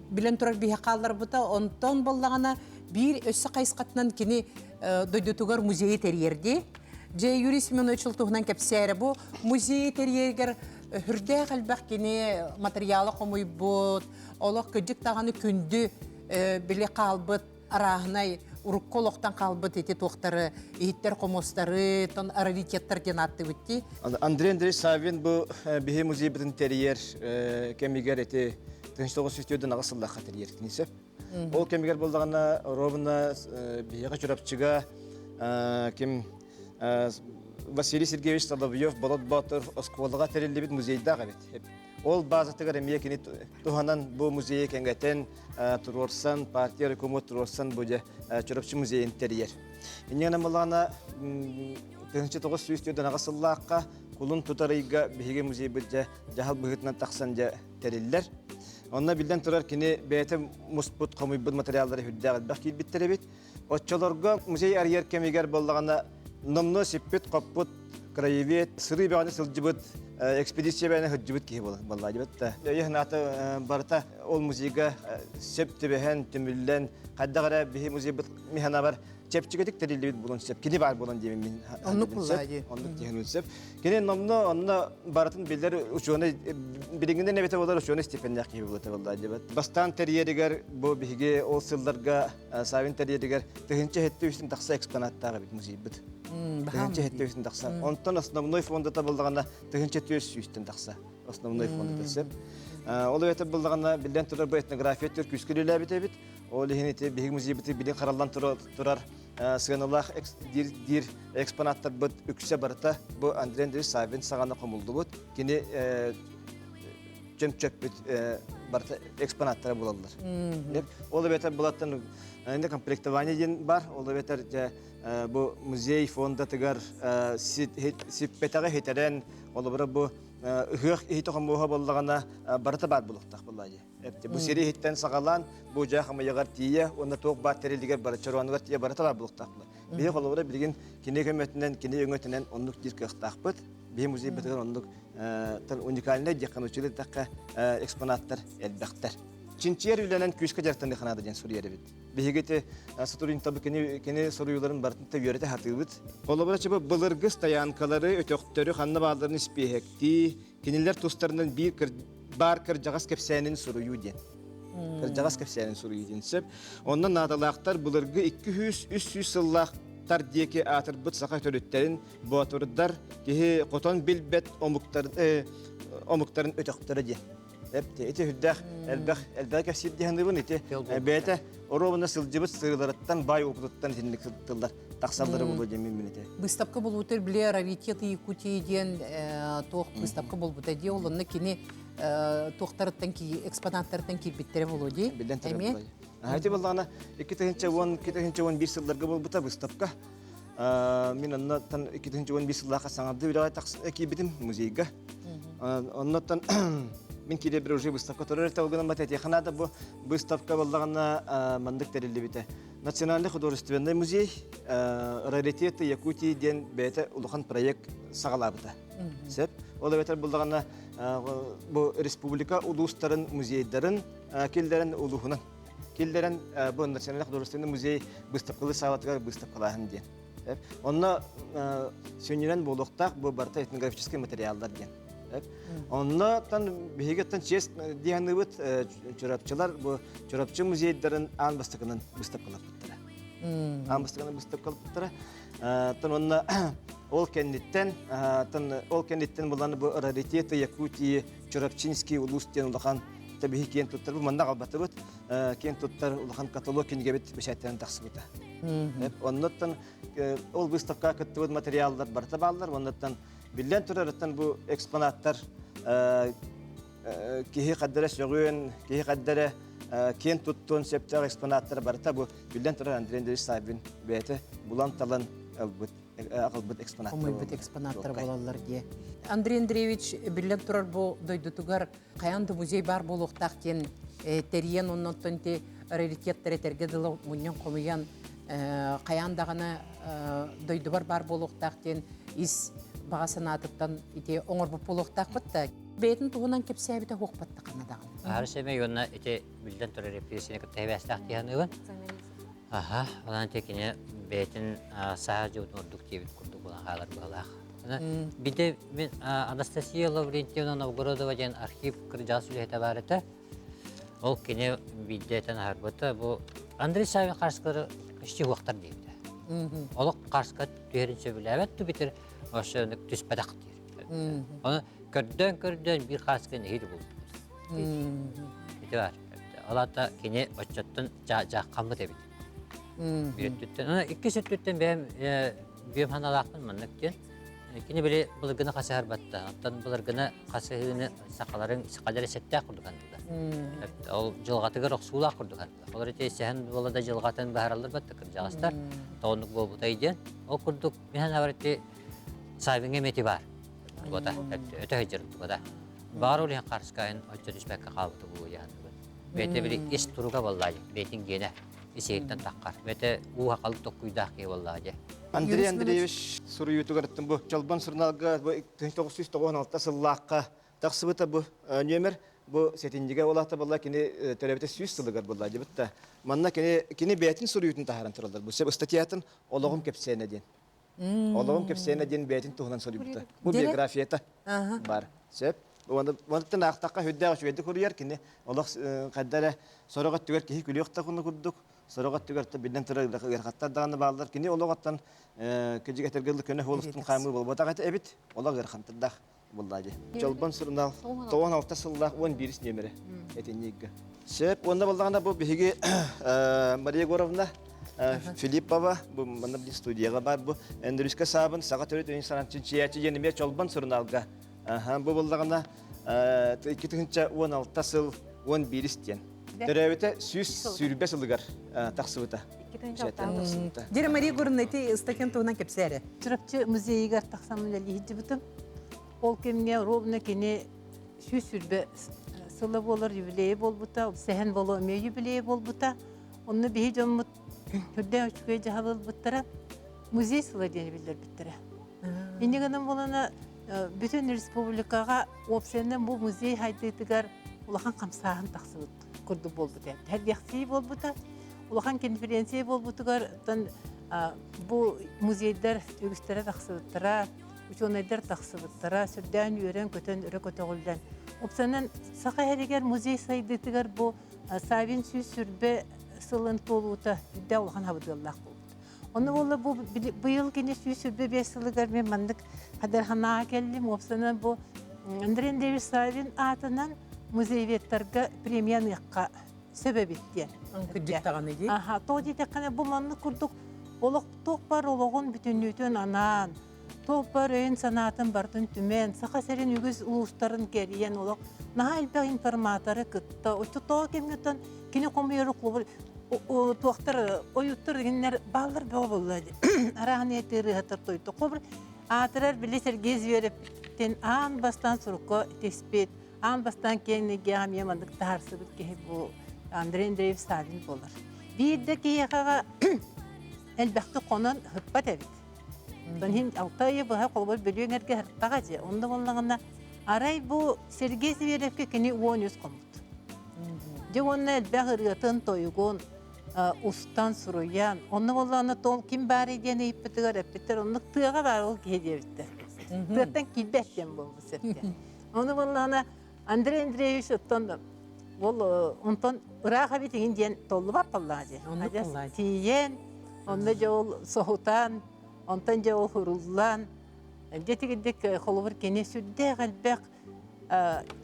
билэн турар биһи хаалларбыта. Онтон буоллаҕына биир өссө хайысхатынан кини дойдутугар музейы тэрийэрди. Дьэ Юрий Семенович туһунан кэпсээрэ бу музей тэрийэригэр хүрдээх элбэх кини материала хомуйбут, олох кырдьык даҕаны күндү били хаалбыт арааһынай урукку олохтон хаалбыт ити туохтары иһиттэр хомустары тон раритеттар диэн ааттыыбыт дии. Андрей Андреевич Саввин бу биһи музейбытын тэрийэр кэмигэр ити 1904 сыллаахха тэрийэр кини сөп. Ол кэмигэр буоллаҕына ровно биһиэхэ Чурапчыга ким Василий Сергеевич Соловьев Болот Боотур оскуолаҕа тэриллибит музейдаах эбит. Ол базатыгар эмиэ кини туһанан бу музейы кэҥэтэн туруорсан, партия рекомот туруорсан бу дьэ Чурапчы музейын тэрийэр. Инньэ малаана 1948 сыллаахха кулун тутар ыйга биһиги музейбыт дьэ дьаһал быһыытынан тахсан дьэ тэриллэр. Онно биллэн турар кини бэйэтэ муспут, хомуйбут материаллары үрдээх элбэх киирбиттэр эбит. Оччолорго музей арыйар кэмигэр буоллаҕына номнуо сиппит-хоппут краевед, сырыы бөҕөнү сылдьыбыт, экспедиция бэйэни сылдьыбыт киһи буолла дибит да. Өйө-санаата барыта ол музейга сөп түбэһэн, түмүллэн, хайдах эрэ биһи музейбыт миханабар чэпчэкитик тэриллибит буолуон сөп. Кини баар буолан диэмин мин Оннук буолла дии. Оннук диэн сөп. Кини номно онно барытын билэр ученый билиҥҥинэн эбэтэ болар ученый степеннээх киһи буолла буолла дибит. Бастаан тэрийэригэр бу биһиги ол сылларга Савин тэрийэригэр 1700 тахса экспонаттаах эбит музейбыт. 1700 тахса. Онтон основной фондата буллаҕына 1400 тахса основной фондата сөп. Ол эбэтэр буллаҕына биллэн турар бу этнография түр күүскэ үлэлээбит эбит. Ол иһин ити биһиги музейбыты билин хараллан турар сыаналаах диир диир экспонаттарбыт үксэ барыта бу Андрей Андреевич Саввин саҕана хомуллубут. Кини чөмчөппүт барыта экспонаттара булаллар. Ол эбэтэр булаттан комплектование диэн бар, ол эбэтэр дьэ бу музей фондатыгар сиппэтэҕи хитэрэн, олобура бу ыһыах иһитэ хомуоһа буоллаҕына барыта баар булуохтаах буоллаа дии. Бу сири иһиттэн саҕалаан бу дьаа хамыйаҕар тиийэ уонна туох баар тэрилигэр бары чороонугар тиийэ барыта баар буолуохтаах буолар. Биһи холобура билигин кини көмөтүнэн, кини өҥөтүнэн оннук диир кыахтаахпыт. Биһи музейбытыгар оннук уникальнай диэххэ нууччалыы эттэххэ экспонаттар элбэхтэр. Чинчийэр үлэнэн күүскэ дьарыктаныахха наада диэн суруйар эбит. Биһиги ити сотрудниктарбыт кини, кини суруйууларын барытын да үөрэтэ сатыыбыт. Холобура, чыбы былыргы стоянкалары, өтөхтөрү ханна баалларын испиэһэктии, кинилэр тустарынан биир баар кырдьаҕас кэпсээнин суруйуу диэн. Кырдьаҕас кэпсээнин суруйуу диэн сөп. Онно наадалаахтар былыргы 200-300 сыллаах тар диэки аатырбыт саха төрүттэрин боотурдар киһи хотон билбэт омуктар, омуктарын өтөхтөрө диэн. Эпти ити үрдээх элбэх элбэх кэпсиир диһаныбын ити бэйэтэ оруобуна сылдьыбыт сырыыларыттан баай опытыттан итинник тыллар тахсаллары буолуо диэн мин ити. Выставка болуутар биле раритеты Якутии диэн туох выставка болбута дии ол онно кини туохтарыттан экспонаттарыттан киирбиттэрэ болуо дии. Билэн турар. Ити боллаҕына 2010 2011 сылларга болбута выставка. Мин оннотон 2011 сыллаахха саҥардыы үлэҕэ киирбитим музейга. Оннотон мин киирэ уже выставка турар этэ, ол гынан этиэхэ наада бу выставка буоллаҕына маннык тэриллибитэ. Национальный художественный музей раритеты Якутии диэн бэйэтэ улахан проект саҕалаабыта. Сөп. Ол эбэтэр буллаҕына бу республика улуустарын музейдарын киллэрэн улууһунан киллэрэн бу Национальный художественный музей быыстапкалыы саалатыгар быыстапкалааһын диэн. Онно сүнньүнэн буолуохтаах бу барыта этнографическай материаллар диэн. Онно тан биһигиттэн честь диэханыыбыт Чурапчылар бу Чурапчы музейдарын аан бастакынан быыстапкалаппыттара. Аан бастакынан быыстапкалаппыттара. Тан онно ол кэнниттэн тан ол кэнниттэн булан бу раритеты Якутии Чурапчинский улуус диэн улахан биһи киэн туттар бу манна аҕалбатыбыт киэн туттар улахан каталог кинигэбит бэчээттэнэн тахсыбыта. Оннуттан ол выставкаҕа кыттыбыт материаллар барыта бааллар. Оннуттан биллэн турарыттан бу экспонаттар киһи хаддара сөҕүөн, киһи хаддара киэн туттуон сөптөөх экспонаттар барыта бу биллэн турар Андрей Андреевич Саввин бэйэтэ булан-талан ылбыт аҕалбыт экспонаттар Хомуйбут экспонаттар буолаллар дии. Андрей Андреевич биллэн турар бу дойдутугар хайаан да музей баар буолуохтаах диэн тэрийэн оннуттан ти раритеттар этэргэ дылы мунньан хомуйан хайаан даҕаны дойдубар баар буолуохтаах диэн ис баҕа санаатыттан ити оҥорбут буолуохтаахпыт да бэйэтин туһунан кэпсээбитэ хуохпаттахына даҕаны. Аһары сэмэй уонна ити биллэн турар репрессияны кытта сибээстээх дии саныыбын. Аха, онон ити кини бэйэтин саһа дьыбытын ордук диэбит курдук буолан хаалар быһалаах. Биде мин Анастасия Лаврентьевна Новгородова диэн архив кырдьаҕас үлэһитэ баар этэ. Ол кини биирдэ этэн аһарбыта бу Андрей Савин харскалары почти уохтар диэбитэ. Олох харска түһэрин сөбүлээбэт тубитер ошо түспэтэх диир. Оны көрдөөн-көрдөөн биир хааска нэһиилэ булбут. Ити бар. Ол аата кини оччоттон дьааххаммыт эбит. Биир өттүттэн. Аны иккис өттүттэн бэйэм бүөм ханалаахпын маннык диэн. Кини били былыргыны хасыһар батта. Оттон былыргыны хасыһыыны сахаларын сахалары сэттээх курдук андыга. Ол дьылҕатыгар охсуулаах курдук андыга. Олор ити сэһэн буола да дьылҕатын баһараллар батта кырдьаҕастар. Тоҕоннук буолбутай диэн. Ол курдук миһэн ити Савиҥа эмети баар. Тугата, өтө сылдьар тугата. Баар ол иһин харскайын оччо түспэккэ хаалбыта буолуо дьаһанныбын. Бэйэтэ били ис туруга буоллаа дии, бэйэтин гиэнэ ис иһиттэн таххар. Бэйэтэ уу хахалык токкуйдаах киһи буоллаа дии. Андрей Андреевич суруйуутугар бу Чолбон сурунаалга бу 1996 сыллаахха тахсыбыта бу нүөмэр бу сэтинньигэ улаата буолла кини төрөөбүтэ сүүс сылыгар буолла дебит да манна кини кини бэйэтин суруйуутун таһааран тураллар бу сөп ыстатыйатын олоҕум кэпсээнэ диэн Олоҕум кэпсээнэ диэн бэйэтин туһунан суруйбута. Бу биографията бар. Сөп. Онтон аахтахха сүрдээх үчүгэйдик суруйар кини олох хайда эрэ сорох өттүгэр киһи күлүөх да курдук, сорох өттүгэр биллэн турар ыарахаттар даҕаны бааллар. Кини олоҕуттан кыдьык этэргэ дылы көнө суол хаамыы буолбатах этэ эбит. Олох ыарахантардаах буллаа дии. Чолбон сурунаал 96 сыллаах 11 нүөмэрэ этиннииггэ. Сөп. Уонна буоллаҕына бу биһиги Мария Егоровна Филиппова бу манна били студияҕа бар бу Эндрюска Саабын саха төрүт өйүн санаан чинчийээччи диэн эмиэ Чолбон сурунаалга бу буоллаҕына 2016 сыл 11 диэн. Төрөөбүтэ 120 сылыгар тахсыбыта. Дира Мария Егоровна ити ыстакан туһунан кэпсээре. Чурапчы музейыгар тахсан үлэлиһдибитим. Ол кэмҥэ ровно кини 120 сыла буолар юбилейи буолбута, сэһэн боло эмиэ юбилейи буолбута. Онно биһи дьоммут үрдээх үчүгэй дьаһал ылбыттара, музей сыла диэн биллэрбиттэрэ. Инньэ гынан буолана бүтүн республикаҕа уопсайынан бу музей хайдыытыгар улахан хамсааһын тахсыбыт курдук буолбута. Сэргэхсийии буолбута. Улахан конференция буолбутугар бу музейдар үгүстэрэ тахсыбыттара, учуонайдар тахсыбыттара, сүрдээн үөрэн-көтөн, өрө көтөҕүллэн. Уопсайынан Саха сиригэр музей сайдыытыгар бу Савин 120 сылын туолуута үрдээх улахан хабыдыаллаах буолбут. Онно буолла бу быйыл кини 125 сылыгар мен маннык хадарханааҕа кэллим. Уопсайынан бу Андрей Андреевич Савин аатынан музееведтарга премия аныахха сөп эбит диэн. Кырдьык даҕаны дии. Аха, тоҕо диэтэххинэ бу маннык курдук олох туох бар олоҕун бүтүннүүтүн анаан, туох бар өйүн-санаатын барытын түмэн, Саха сирин үгүс улуустарын кэрийэн олох наһаа элбэх информаторы кытта, оччотооҕу кэмҥэ кини хомуйар клубу туохтар ойуттар дегеннер бааллар бөҕө буолла арааһын тыырыһатар тойто хобр аатырар били Сергей Зверевтен аан бастаан сурукка тиспит аан бастаан киэҥ нэйгэҕэ эмиэ маннык таһаарсыбыт киһи бу Андрей Андреевич Савин буолар. Биирдэ киһиэхэҕэ элбэхтик хонон ыһыппат эбит. Онтон иһин алта ыйы быһа холобур бөлүөҥ эргэ ыһыттаҕа дьэ. Онно буоллаҕына арай бу Сергей Зверевкэ кини 13 хоммут. Дьэ уонна элбэх ырыатын, тойугун устан суруйан, онно буоллаҕына тол ким баарый диэн ыйыппытыгар эппиттэр, оннук тыаҕа баар ол киһи диэбиттэр. Тыаттан киирбэт диэн буолбут сөпкө. Ону буоллаҕына Андрей Андреевич оттон ол онтон ыраах эбит иҥин диэн толлубат буоллаҕа дии. Адьас тиийэн, онно дьэ ол соһутан, онтон дьэ ол хуруллан, дьэ тигирдик холобур кини сүрдээх элбэх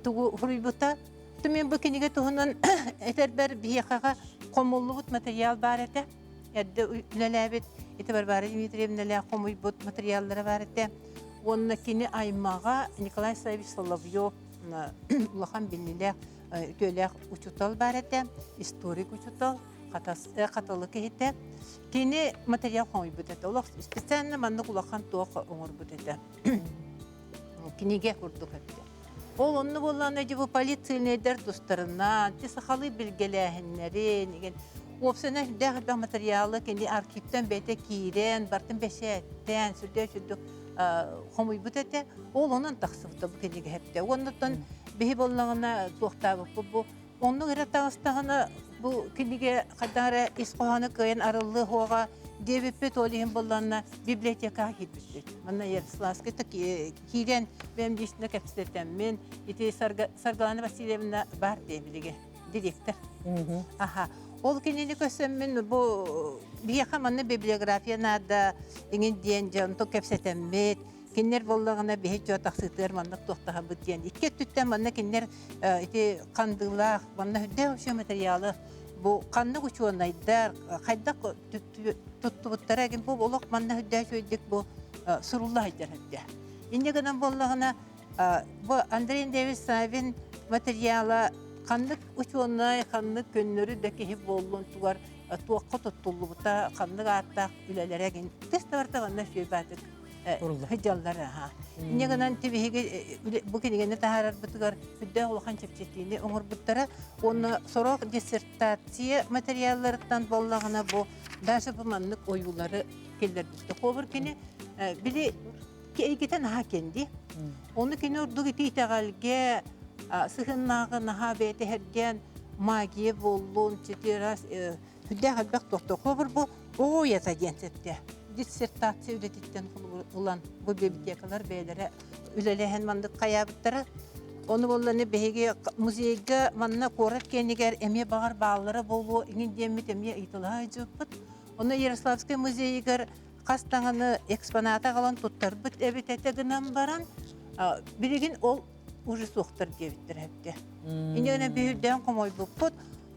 тугу суруйбута. Мен бу кинигэ туһунан этэрбэр биһиэхэҕэ хомуллубут материал баар этэ. Эрдэ үлэлээбит ити Варвара Дмитриевналээх хомуйбут материаллара баар этэ. Уонна кини аймаҕа Николай Савич Соловьев улахан биллилээх үтүөлээх учуутал баар этэ, историк учуутал, хатылы киһитэ. Кини материал хомуйбут этэ. Олох специально маннык улахан туох оҥорбут этэ. Кинигэ курдук этэ. Ол онно буоллаҕына дьэ бу полицейнайдар тустарынан, ти сахалыы билгэлээһиннэрин, игин уопсайынан сүрдээх элбэх материалы кини архивтан бэйэтэ киирэн, бартын бэчээттээн, сүрдээх сүрдүк. хомуйбут этэ. Ол онон тахсыбыта бу кинигэ хэптэ. Оннуттан биһи боллаҕына туохтаабыппыт бу оннук эрэ таҕыстаҕына бу кинигэ хайдах эрэ ис хоһооно кыайан арыллыа суоҕа диэбиппит ол иһин боллонно библиотекаҕа киирбиппит. Манна Ярославскай киирэн бэйэм лично кэпсэтэммин ити Саргылана Васильевна баар дии билиги директор. Аха. Ол кинини көсөммүн бу биһиэхэ манна библиография наада иҥин диэн дьон кэпсэтэммит. Кинилэр буоллаҕына биһи чуо тахсыытыгар маннык туохтаһабыт диэн. Икки өттүттэн манна кинилэр ити хандыылаах манна үрдээх вообще материалы бу ханнык учуонайдар хайдах туттубуттара эгин бу олох манна үрдээх үчүгэйдик бу сурулла сылдьар сылдьар. Инньэ гынан буоллаҕына Бу Андрей Андреевич Савин материала ханнык учуонай, ханнык көннөрү да киһи буоллун тугар туохха туттуллубута, ханнык ааттаах үлэлэрэ гин тыс да барыта манна үчүгэй сылдьаллар аха. Инньэ гынан тибиһиги бу кинигэни таһаарарбытыгар сүрдээх улахан чэпчэтиини оҥорбуттара. Уонна сорох диссертация материалларыттан буоллаҕына бу даже бу маннык ойуулары киллэрбиттэр. Холобур кини били эйгэтэ наһаа киэҥ дии. Ону кини ордук ити итэҕэлгэ сыһыннааҕы наһаа бэйэтэһэргээн магия буоллун, четыре сүрдээх элбэх тохто. Холобур бу оҕо уйата диэн сөптө. Диссертация үлэтиттэн холобур ылан бу библиотекалар бэйэлэрэ үлэлэһэн маннык хайаабыттара. Ону буолланы биһиги музейга манна куорат киэнигэр эмиэ баҕар бааллара буолуо иҥин диэммит эмиэ ыйыталаһа сылдьыбыппыт. Ону Ярославскай музейыгар хас даҕаны экспоната аҕалан туттарбыт эбит этэ гынан баран билигин ол уже суохтар диэбиттэр эбитэ. Инньэ биһирдээн хомойбуппут.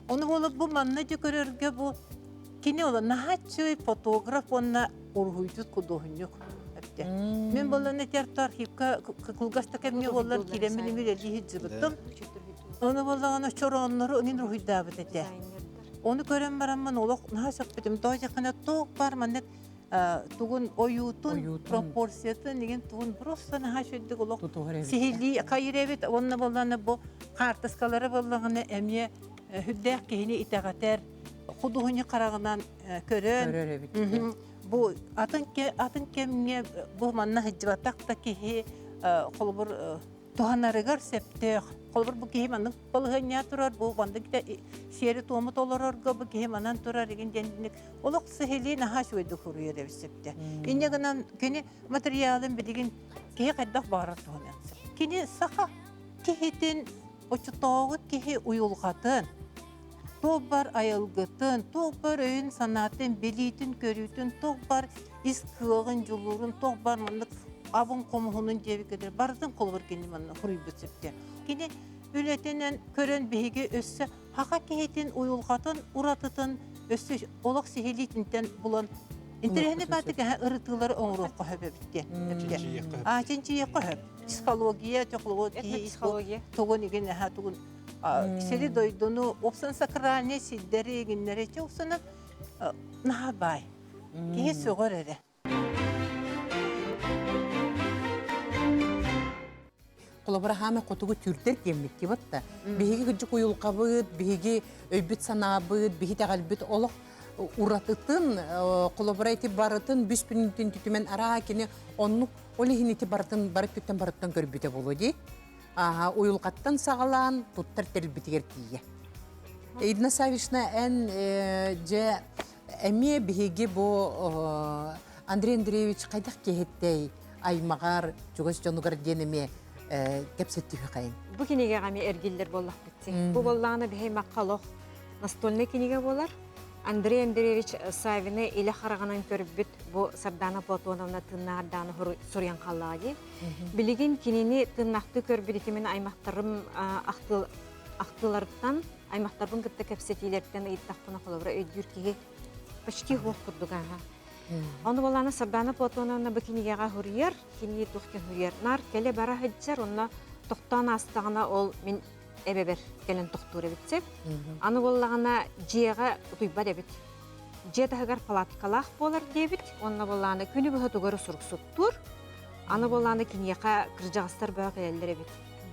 Ону буолуп бу манна дьэ көрөргө бу кини ола наһааччы фотограф уонна уруһуйдьут худуоһунньук эбитэ. Мин боллан этэр архивка кылгас да кэмҥэ буоллар киирэммин үлэлии сылдьыбытым. Ону буоллаҕына чорооннору мин уруһуйдаабыт этэ. Ону көрөн бараммын олох наһаа сөхпүтүм. Тоҕо диэххинэ туох баар маннык тугун ойуутун, пропорциятын игин тугун просто наһаа үчүгдүк олох сиһилии хайыр эбит. Уонна буоллаҕына бу хаартыскалары буоллаҕына эмиэ үрдээх киһини итэҕэтэр худуһунньук хараҕынан көрөн бу атын атын кэмҥэ бу манна сылдьыбатах да киһи холобур туһанарыгар сөптөөх. Холобур, бу киһи маннык балаһыанньа турар, бу маннык сиэри-туому толорорго бу киһи манан турар игин диэн олох сиһилии наһаа үчүгэйдик суруйар эбит сөптө. Инньэ гынан кини материалын билигин киһи хайдах баҕарар туһаныан сөп. Кини саха киһитин оччотооҕу киһи уйулҕатын, туох бар айылгытын, туох бар өйүн-санаатын, билиитин-көрүүтүн, туох бар ис кыаҕын, дьулуурун, туох бар маннык абын хомуһунун диэбиккэ барытын холобур кини манна суруйбут сөптө. Кини үлэтинэн көрөн биһиги өссө хаха киһитин уйулҕатын уратытын өссө олох сиһилиитинтэн булан интэриэһинэй баатык ырытыылары оҥоруохха сөп эбит диэн. А чинчийиэххэ сөп. Психология, технология, тугун игин тугун сири дойдуну опсан сакральный сирдэри игиннэри чоқсунан наһаа баай. Киһи сөҕөр эрэ. Холобура хаама хотугу түрдэр диэммит дибатта. Биһиги кыдьык уйулҕабыт, биһиги өйбүт санаабыт, биһи итэҕэлбит олох уратытын, холобура ити барытын бүс бүтүн түтүмэн араа кини оннук ол иһин ити барытын бары өттүттэн барыттан көрбүтэ буолуо дии. Ааһа, уйулҕаттан саҕалаан туттар тэрилбитигэр тиийэ. Ирина Саввична, эн дьэ эмиэ биһиги бу Андрей Андреевич хайдах киһиттэй аймаҕар, чугас дьонугар диэн эмиэ кэпсэттиһиэхэйин. Бу кинигэҕэ эмиэ эргиллэр буоллахпыт. Бу буоллаҕына биһи аймахха олох настольнай кинигэ буолар. Андрей Андреевич Савины илэ хараҕынан көрбүт бу Сардана Платоновна тыыннаардааны суруйан хааллаҕа дии. Билигин кинини тыыннаахтыы көрбүт ити мин аймахтарым ахтыыларыттан, аймахтарбын кытта кэпсэтиилэртэн ыйыттахпына холобура өйдүүр киһи почти суох курдук ааһа. Ону буоллаҕына Сардана Платоновна бу кинигэҕэ суруйар, кини туох диэн суруйар, наар кэлэ бара сылдьар, онно тохтоон аастаҕына ол мин эбэбэр кэлэн тохтуур эбит сөп. Аны буоллаҕына дьиэҕэ утуйбат эбит. Дьиэ таһыгар палаткалаах буолар диэбит. Уонна буоллаҕына күнү быһа тугары суруксуттуур. Аны буоллаҕына киниэхэ кырдьаҕастар бөҕө кэлэллэр эбит.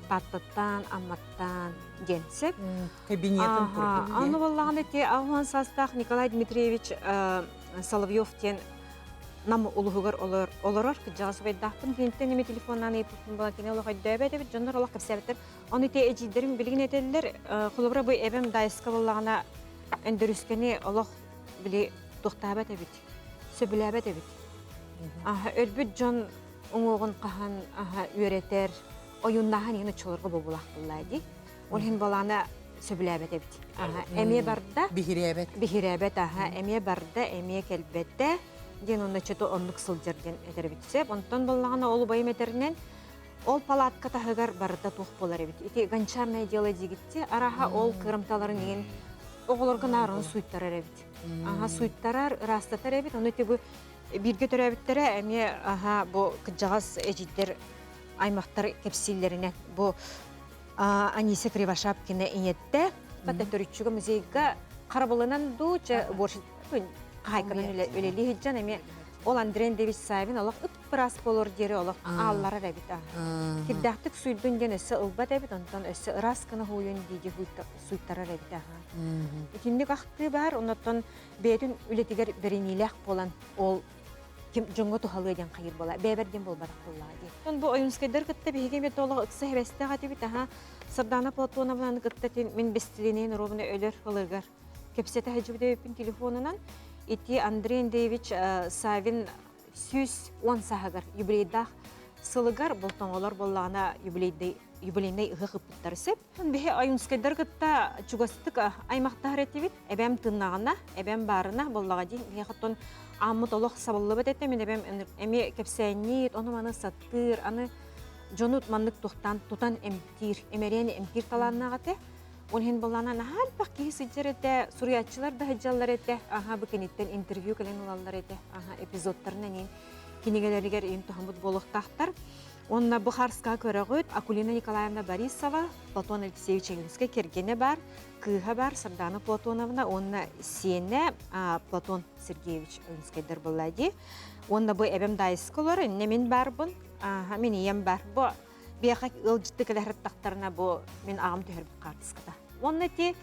Тааттаттан, Амматтан диэн сөп. Кабинетын курдук. Аны буоллаҕына ити 60 саастаах Николай Дмитриевич Соловьев диэн. Нам улуһугар олорор кырдьаҕас убайдаахпын киниттэн эмиэ телефоннаан ыйыппыппын буолан кини олох өйдөөбөт эбит дьоннор олох кэпсээбиттэр ону ити эдьиийдэрим билигин этэллэр холобура бу эбэм Даайыска буоллаҕына Өндөрүскэни олох били туохтаабат эбит сөбүлээбэт эбит өлбүт дьон уҥуоҕун хаһан үөрэтэр ойууннааһын иһин оччолорго буолбулаах буоллаа дии Ол иһин балаана сөбүлээбэт эбит. Эмиэ барда. Биһирээбэт. Биһирээбэт, аха. Эмиэ барда, эмиэ кэлбэтэ диэн онно чөтө оннук сылдьар диэн этэр эбит сөп. Онтон буоллаҕына ол убайым этэринэн ол палатка таһыгар барыта туох буолар эбит. Ити гончарное дело диигитти араха ол кырамталарын иһин оҕолорго наарыны сууйтарар эбит. Аха сууйтарар, ыраастатар эбит. Ону ити бу бииргэ төрөөбүттэрэ эмиэ аха бу кыдьаҕас эдьиийдэр аймахтар кэпсииллэринэн бу Анисия Кривошапкина ийэттэ төрүччүгэ музейга харабылынан дуу чэ хаһайканан үлэлии сылдьан эмиэ ол Андрей Андреевич Савин олох ыппыраас болор диэри олох аалларар эбит кирдээхтик суйдун диэн өссө ылбат эбит онтон өссө ыраас гына хууйун дии суйтарар эбит итинник ахтыы баар оннотон бэйэтин үлэтигэр бэриниилээх буолан ол ким дьоҥҥо туһалыа диэн хайыр буола бэйэбэр диэн буолбатах буоллаҕа дии. Онтон бу Ойуунскайдар кытта биһиги эмиэ толох ыкса хэбэстээх этибит аха Сардана Платоновнаны кытта мин бэстилиэнэйин ровно өлөр ылыгар кэпсэтэ сылдьыбыт эбиппин телефонунан ити Андрей Андреевич Савин 110 сааһыгар юбилейдаах сылыгар болтоҥолор буоллаҕына юбилейный юбилейный ыһыах ыппыттар сөп. Биһи Ойуунскайдар кытта чугастык аймахтаһар этибит. Эбэм тыннаҕына, эбэм баарына буоллаҕа дии. Биһиэхэ оттон ааммыт олох сабыллыбат этэ. Мин эбэм эмиэ кэпсээнниир, ону-маны саттыыр, аны дьону маннык тухтаан тутан эмтиир, эмэриэн эмтиир талааннаах этэ. Ол иһин буоллаҕына наһаа элбэх киһи сылдьар этэ, суруйааччылар да сылдьаллар этэ. Аһа бу киниттэн интервью кэлэн ылаллар этэ. Аһа эпизодтарынан иин кинигэлэригэр иин туһаммыт буолуохтаахтар. Уонна бу харска көрөҕүт Акулина Николаевна Борисова, Платон Алексеевич Аюнскай кэргэнэ бар, кыыһа бар Сардана Платоновна уонна сиэнэ Платон Сергеевич Аюнскайдар буолла дии. Уонна бу эбэм Даайыска олор, иннэ мин барбын, мин ийэм бар. Бу биэхэ ыалдьытты кэлэһэртахтарына бу мин аҕам түһэрбит хаартыската. Уонна ити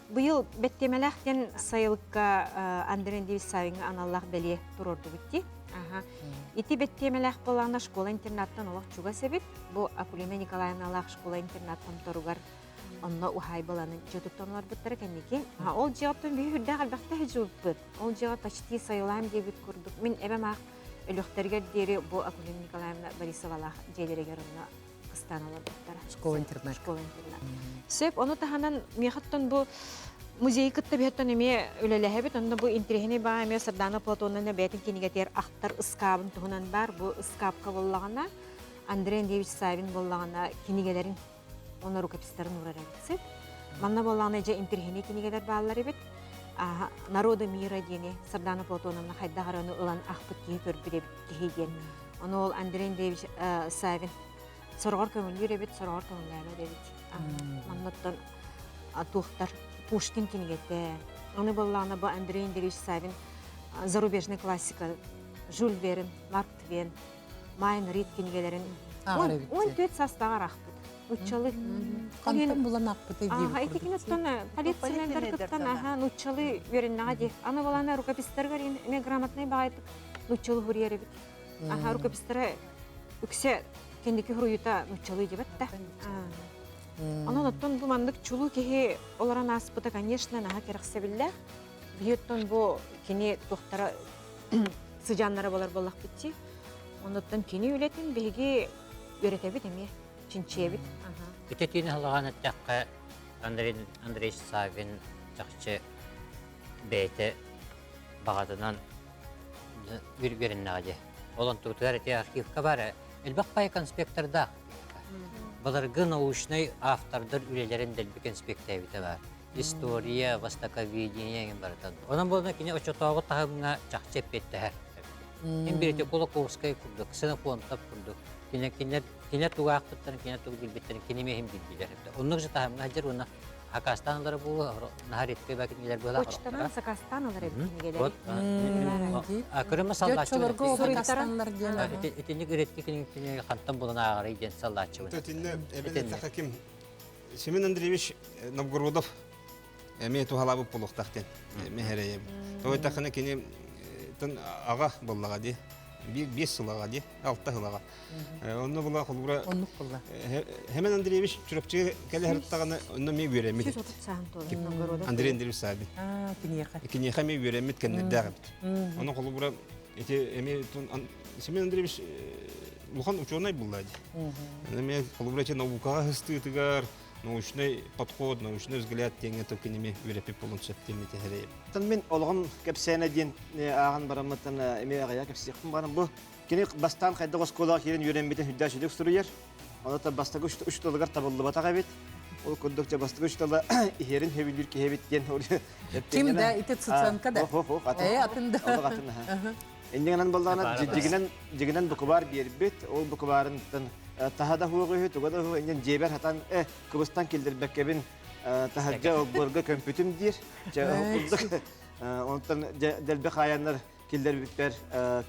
быйыл бэттиэмэлээх диэн сайылыкка Андрей Андреевич Савиҥҥа аналлаах бэлиэ туруордубут дии. Ити бэттиэмэлээх буоллаҕына школа-интернаттан олох чугас эбит. Бу Акулина Николаевналаах школа-интернаттан торугар онно уһаайбаланын дьиэ туттан олорбуттара кэнники. Ол дьиэҕиттэн биһи үрдээх элбэхтэ сылдьыбыппыт. Ол дьиэҕэ почти сайылаан диэбит курдук. Мин эбэм аах өлөхтөрүгэр диэри бу Акулина Николаевна Борисовалаах дьиэлэригэр онно кыстаан олорбуттара. Школа-интернат. Школа-интернат. Сөп, ону таһынан миэхэттэн бу музей кытта биһэттэн эмиэ үлэлэһэбит. Онно бу интэриэһинэй баа эмиэ Сардана Платоновна бэйэтин кинигэтигэр ахтар ыскаабын туһунан баар. Бу ыскаапка буоллаҕына Андрей Андреевич Савин буоллаҕына кинигэлэрин уонна рукопистарын уурар эбит. Сөп. Манна буоллаҕына дьэ интэриэһинэй кинигэлэр бааллар эбит. Народа мира диэни Сардана Платоновна хайдах эрэ ону ылан ахпыт киһи көрбүт эбит киһи диэн. Ону ол Андрей Андреевич Савин сороҕор көҥүллүүр эбит, сороҕор көҥүллээбэт эбит. Маннаттан туохтар Пушкин кинигэтэ. Аны буоллаҕына бу Андрей Андреевич Савин зарубежный классика Жюль Верн, Марк Твен, Майн Рид кинигэлэрин 14 саастааҕар аахпыт. Нуччалы. Хантан булан аахпытай диэбит Ити киниттэн полициялар кыттан аха нуччалы үөрэннэҕэ дии. Аны буолана рукопистарыгар эмиэ грамотнай баҕайытык нуччалы суруйар эбит. Аха рукопистара үксэ кэнники суруйута нуччалыы диэбэт да. Онон оттон бу маннык чулуу киһи олорон ааспыта, конечно, наһаа кэрэхсэбиллээх. Биһи оттон бу кини туохтара сыдьааннара болар буоллахпыт дии. Онуттан кини үлэтин биһиги үөрэтэбит эмиэ, чинчийэбит. Ити түүн аһылаҕан эттэххэ, Андрей Андрей Савин чахчы бэйэтэ баҕатынан үөрэннэҕэ дии. Ол онтубутугар ити архивка баар элбэх пай конспектордаах. Былыргы научнай автордар үлэлэрин дэлби конспектээбитэ баар. История, востоковедение эҥин барытын. Онон буолна кини оччотооҕу таһымҥа чахчы эппиэттэһэр. Мин бирити Кулаковскай курдук, Ксенофонтов курдук, кине кине кине тугу аахпыттарын, кине тугу билбиттэрин кини миэхин билбилэр. Оннук же таһымҥа сылдьар уонна Хакастан ылара буолуо, наһаа редкэй баа кинигэлэр быһалаах Почтанан сакастаан ылар эбит кинигэлэри. Көрөмө саллааччы Дьоччолорго сакастаннар диэн. Итинник редкий кинигэ хантан булан ааҕарый диэн саллааччыбын. Итиннэ эбэн эттэххэ ким Семен Андреевич Новгородов эмиэ туһалаабыт буолуохтаах диэн мэһэрэйэбин. Тоҕо эттэххинэ кини. Оттон аҕа буоллаҕа дии. Биир 5 сыл аҕа дии, 6 сыл аҕа. Онно була холобура Оннук буолла. Хемен Андреевич Чурапчыга кэлэ сырыттаҕына онно эмиэ үөрэммит. 130 сааһын туолан. Андрей Андреевич Саввин. Аа, киниэхэ. Киниэхэ эмиэ үөрэммит кэмнэрдээх эбит. Ону холобура ити эмиэ Семен Андреевич улахан учуонай булла дии. Эмиэ холобура ити наукаҕа сыстыытыгар научный подход, научный взгляд диэҥҥэ токиними үөрэппит буолуон сөп диэн этэ Оттон мин олоҕум кэпсээнэ диэн ааҕан бараммыттан эмиэ аҕыйах кэпсиэхпин баран бу кини бастаан хайдах оскуолаҕа киирэн үөрэммитин үрдээх сүдүк суруйар. Онон бастакы учууталыгар табыллыбатах эбит. Ол курдук дьэ бастакы учуутала иһэрин сөбүлүүр киһи эбит диэн Ким да ити Цыценко да. Э атын да. Инньэ гынан буоллаҕына дьигинэн дьигинэн букубаар биэрбит. Ол букубаарынтан таһа да суох үһү, туга да суох инньэн дьиэбэр хатан э кыбыстан киллэрбэккэбин таһырдьа олбуорга көмпүтүм диир. Дьэ ол курдук онтон дэлби хаайаннар киллэрбиппэр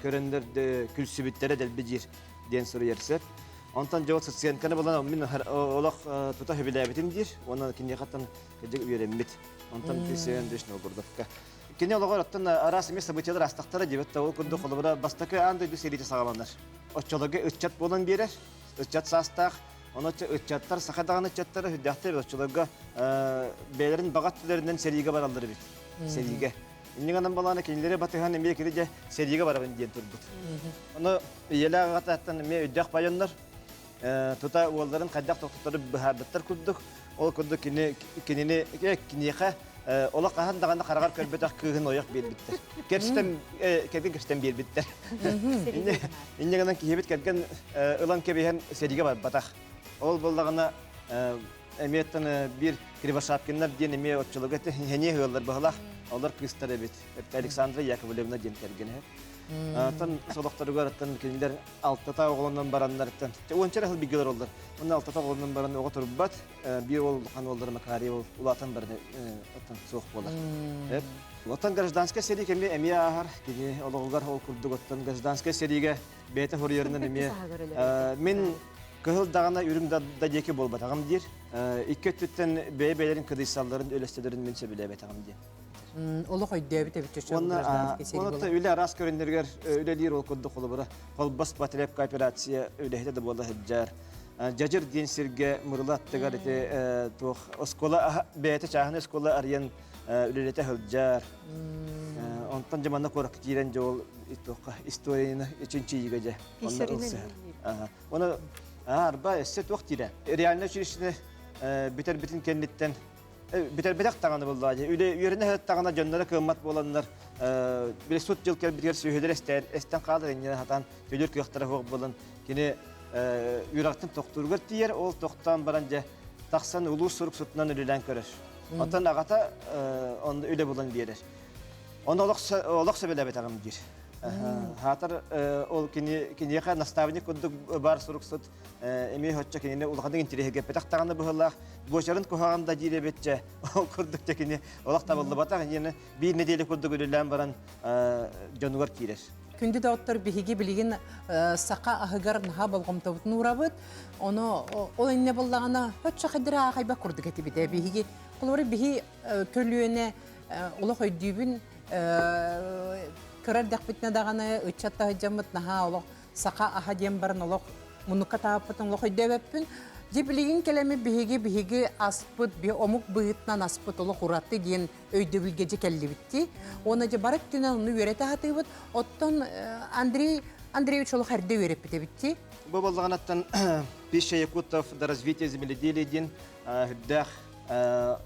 көрөннөр күлсүбүттэрэ дэлби диир диэн суруйар сөп. Онтон дьэ ол Сыценканы булан мин олох тута сөбүлээбитим диир. Уонна киниэхэттэн кырдьык үөрэммит. Онтон Семен Андреевич Новгородовка. Кини олоҕор оттон араас эмиэ событиелар астахтара диэбит да ол курдук холобура бастакы аан дойду сэриитэ саҕаланар. Оччолорго ыччат буолан биэрэр, ыччат саастаах, ону ыччаттар саха даҕаны ыччаттара үрдээхтэр оччолорго бэйэлэрин баҕа өттүлэринэн сэриигэ бараллар эбит. Сэриигэ. Инньэ гынан балаана кинилэри батыһан эмиэ кини дьэ сэриигэ барабын диэн турбут. Ону ийэлээх аҕатыттан эмиэ өйдөөх байоннор тута уолларын хайдах тохтотору быһаарбыттар курдук. Ол курдук кини кинини киниэхэ олох хаһан даҕаны хараҕар көрбөтөх кыыһын ойох биэрбиттэр. Кэпсэтэн кэргэн кэпсэтэн биэрбиттэр. Инньэ гынан киһибит кэргэн ылан кэбиһэн сэриигэ барбатах. Ол буоллаҕына эмиэттэн биир Кривошапкиннар диэн эмиэ оччолорго эниэ ыаллар быһалаах олор кыыстар эбит. Александра Яковлевна диэн кэргэнэ. Оттон солохторугар оттон кинилэр алтата оҕолонон бараннарыттан уонча эрэ сыл бииргэ олороллор. Онно алтата оҕолонон баран оҕо турбат, биир уол улахан уоллара Макарий ол улаатан баран оттон суох буолар. Оттон гражданскай сэрии кэмэ эмиэ ааһар. Кини олоҕугар ол курдук оттон гражданскай сэриигэ бэйэтэ хоруйарынан эмиэ мин кыһыл даҕаны үрүҥ да диэки буолбатаҕым диир. Икки өттүттэн бэйэ-бэйэлэрин кыдыйсалларын, өлөстөлөрүн мин сөбүлээбэтэҕим диэн. Олох өйдөөбүт эбит чөчө гражданский сэрии Уонна үлэ араас көрүннэригэр үлэлиир ол курдук холобура Холбос потреб кооперация үлэһитэ да буола сылдьар. Дьадьыр диэн сиргэ Мырыла аттыгар ити туох оскуола бэйэтэ чааһынай оскуола арыйан үлэлэтэ сылдьар. Онтон дьэ манна куоракка киирэн дьэ ол туохха историяны чинчийиигэ дьэ онно ылсыһар. Оны арба өссө туох диирэ реальнай училищены бүтэрбитин кэнниттэн бүтэрбэтэх даҕаны буоллаҕа дии. Үлэ үөрэнэ сырыттаҕына дьонноро кыаммат буоланнар били сут дьыл кэлбитигэр сүөһүлэр эстэн эстэн хаалар иннинэ сатаан төлүүр кыахтара суох буолан кини үөрэҕиттэн тохтууругар тиийэр ол тохтоон баран дьэ тахсан улуус суруксутунан үлэлээн көрөр. Оттон аҕата онно үлэ булан биэрэр. Ону олох олох сөбүлээбэтэҕим диир. Хаатар ол кини киниэхэ наставник курдук баар суруксут эмиэ хоччо кинини улаханнык интириэһиргэппэтэх даҕаны быһыылаах буочарын куһаҕан да диир эбит дьэ ол курдук дьэ кини олох табыллыбатах инньэ биир нэдиэлэ курдук үлэлээн баран дьонугар киирэр. Күндү доҕоттор биһиги билигин саха аһыгар наһаа болҕомтобутун уурабыт. Ону ол иннэ буоллаҕына оччо хайдара аахайбат курдук этибит биһиги холобура биһи көлүөнэ олох өйдүүбүн кыра эрдэхпитинэ даҕаны ыччат таһыдьаммыт наһаа олох саха аһа диэн баран олох муннукка тааппытын олох өйдөөбөппүн. Дьэ билигин кэлэми биһиги биһиги аспыт би омук быһыытынан аспыт олох ураты диэн өйдөбүлгэ дьэ кэллибит Уонна дьэ бары өттүнэн ону үөрэтэ сатыыбыт. Оттон Андрей Андреевич олох эрдэ үөрэппит эбит Бу буоллаҕынаттан Пища якутов до развития земледелия диэн үрдээх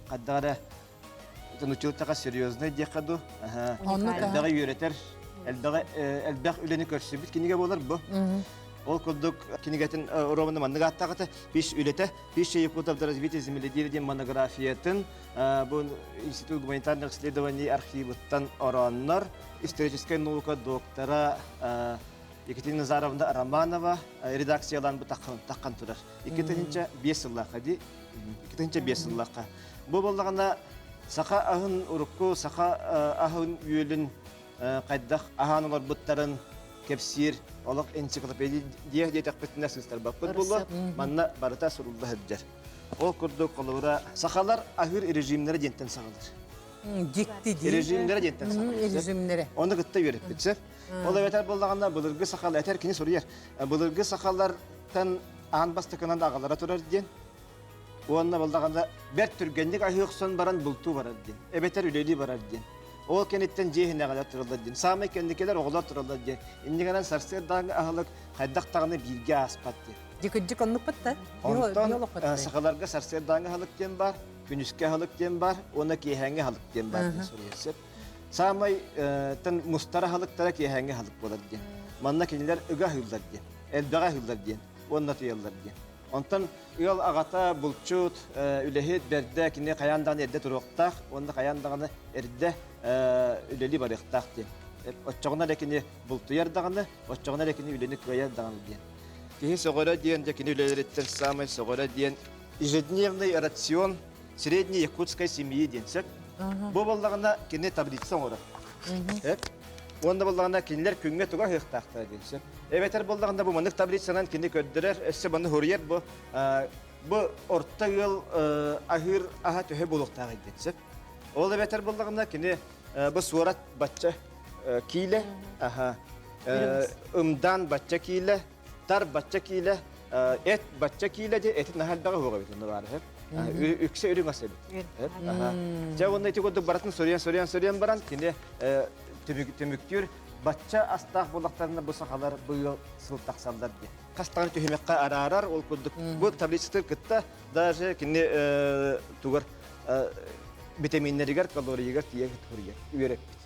хайдах эрэ нуччалыттаха серьезный диэххэ дуу элбэҕи үөрэтэр элбэҕи элбэх үлэни көрсүбүт кинигэ буолар бу ол курдук кинигэтин романы маннык ааттаах этэ пиш үлэтэ пища якутов до развития земледелия диэн монографиятын бу институт гуманитарных исследований архивыттан орооннор историческай наука доктора Екатерина Назаровна Романова редакциялаан бу таххан турар. 2005 сыллаахха дии. 2005 сыллаахха. Бу буоллаҕына саха аһын урукку саха аһын үөлүн хайдах аһаан олорбуттарын кэпсиир олох энциклопедия диэтэхпитинэ сыыстарбаппыт буолуо. Манна барыта сурулла сылдьар. Ол курдук холобура сахалар аһыыр режимнэрэ диэнтэн саҕалар. Дьикти дии. Режимнэрэ диэнтэн саҕалыыр. Режимнэрэ. Ону кытта үөрэппит сөп. Ол эбэтэр буоллаҕына былыргы сахалар этэр кини суруйар. Былыргы сахалартан аан бастакынан аҕалара турар диэн. Уонна буоллаҕына бэрт түргэнник аһыы охсон баран бултуу барар диэн. Эбэтэр үлэлии барар диэн. Ол кэнниттэн дьиэ иһинэҕэлэр тураллар диэн. Саамай кэнникилэр оҕолор тураллар диэн. Иннигэнэн сарсыардааҥҥы аһылык хайдах даҕаны бииргэ ааспат диэн. Дьикырдьык оннукпут да? Онтон сахаларга сарсыардааҥҥы аһылык диэн баар, күнүскэ аһылык диэн баар уонна киэһээҥҥи аһылык диэн баар диэн суруйар сөп. Саамай тан мустар аһылыктара киэһээҥҥи аһылык буолар диэн. Манна кинилэр ыга аһыыллар диэн, элбэҕи аһыыллар диэн уонна утуйаллар диэн. Онтон ыал аҕата булчут, үлэһит бэрдэ кини хайаан даҕаны эрдэ туруохтаах уонна хайаан даҕаны эрдэ үлэлии барыахтаах диэн. Оччоҕуна эрэ кини бултуйар даҕаны, оччоҕуна эрэ кини үлэни кыайар даҕаны диэн. Киһи сөҕөрө диэн, дьэ кини үлэлэриттэн саамай сөҕөрө диэн ежедневный рацион средней якутской семьи диэн сөп. Бу буоллаҕына кини таблица оҥорор. Сөп. Уонна буоллаҕына кинилэр күҥҥэ туга аһыахтаахтара диэн сөп. Эбэтэр буоллаҕына бу маннык таблицанан кини көрдөрөр, өссө маны суруйар бу бу орто ыал аһыыр аһа төһө буолуохтааҕый диэн сөп. Ол эбэтэр буоллаҕына кини бу суорат бачча киилэ, аха, ымдаан бачча киилэ, тар бачча киилэ, эт бачча киилэ диэ этин наһаа элбэҕи уһуга эбит онно баар үксэ үрүҥ ас эбит. Дьэ уонна ити курдук барытын суруйан суруйан суруйан баран кини түмүктүүр бачча астаах буоллахтарына бу сахалар быйыл сыл тахсаллар диye. Хас даҕаны түһүмэххэ араарар ол курдук бу таблицатыр кытта даже кини тугар витаминнэригэр калорийыгар тиийэ үөрэппит.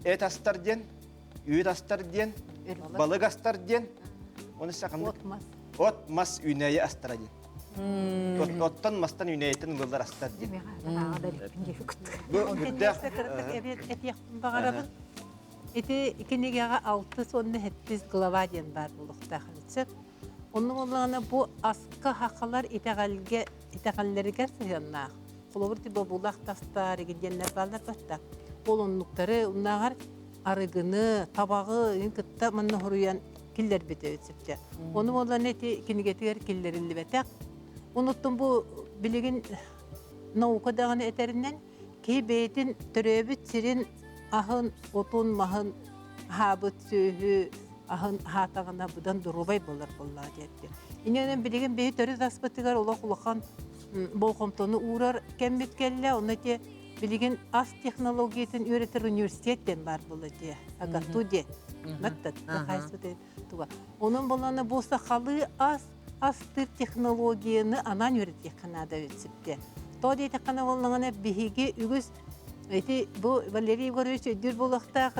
Эт астар диэн, үүт астар диэн, балык астар диэн, оны саханнык От мас. От мас үүнээйи астара диэн. Оттон мастан үүнээйиттэн ылыллар астар диэн. Бу үрдээх этиэхпин баҕарабын. Ити кинигэҕэ алтыс уонна сэттис глава диэн баар буолуохтаах эбит. Онно буоллаҕына бу аска хахалар итэҕэлгэ итэҕэллэригэр сыһыаннаах. Холобур, ти бобуулаах тастар диэннэр бааллар батта. Ол оннуктары уннааҕар арыгыны, табаҕы ин кытта манна хоруйан киллэрбит эбит сөптө. Ону буоллаҕына ити кинигэтигэр киллэриллибэтэх. Онуттан бу билигин наука даҕаны этэринэн киһи бэйэтин төрөөбүт сирин аһын, отун, маһын аһаабыт сүөһү аһын аһаатаҕына быдан доруобай буолар буоллаҕа диэбитэ. Иннинэн билигин биһи төрүт аспытыгар олох улахан болҕомтону уурар кэммит кэллэ. Онно ити билигин ас технологиятын үөрэтэр университет диэн баар буолла дии. АГАТУ диэн. Туга. Онон боллаана бу сахалыы ас астыыр технологияны анаан үөрэтиэххэ наада эбит сипте. Тоҕо диэтэххинэ буоллаҕына биһиги үгүс ити бу Валерий Егорович өйдүүр буолуохтаах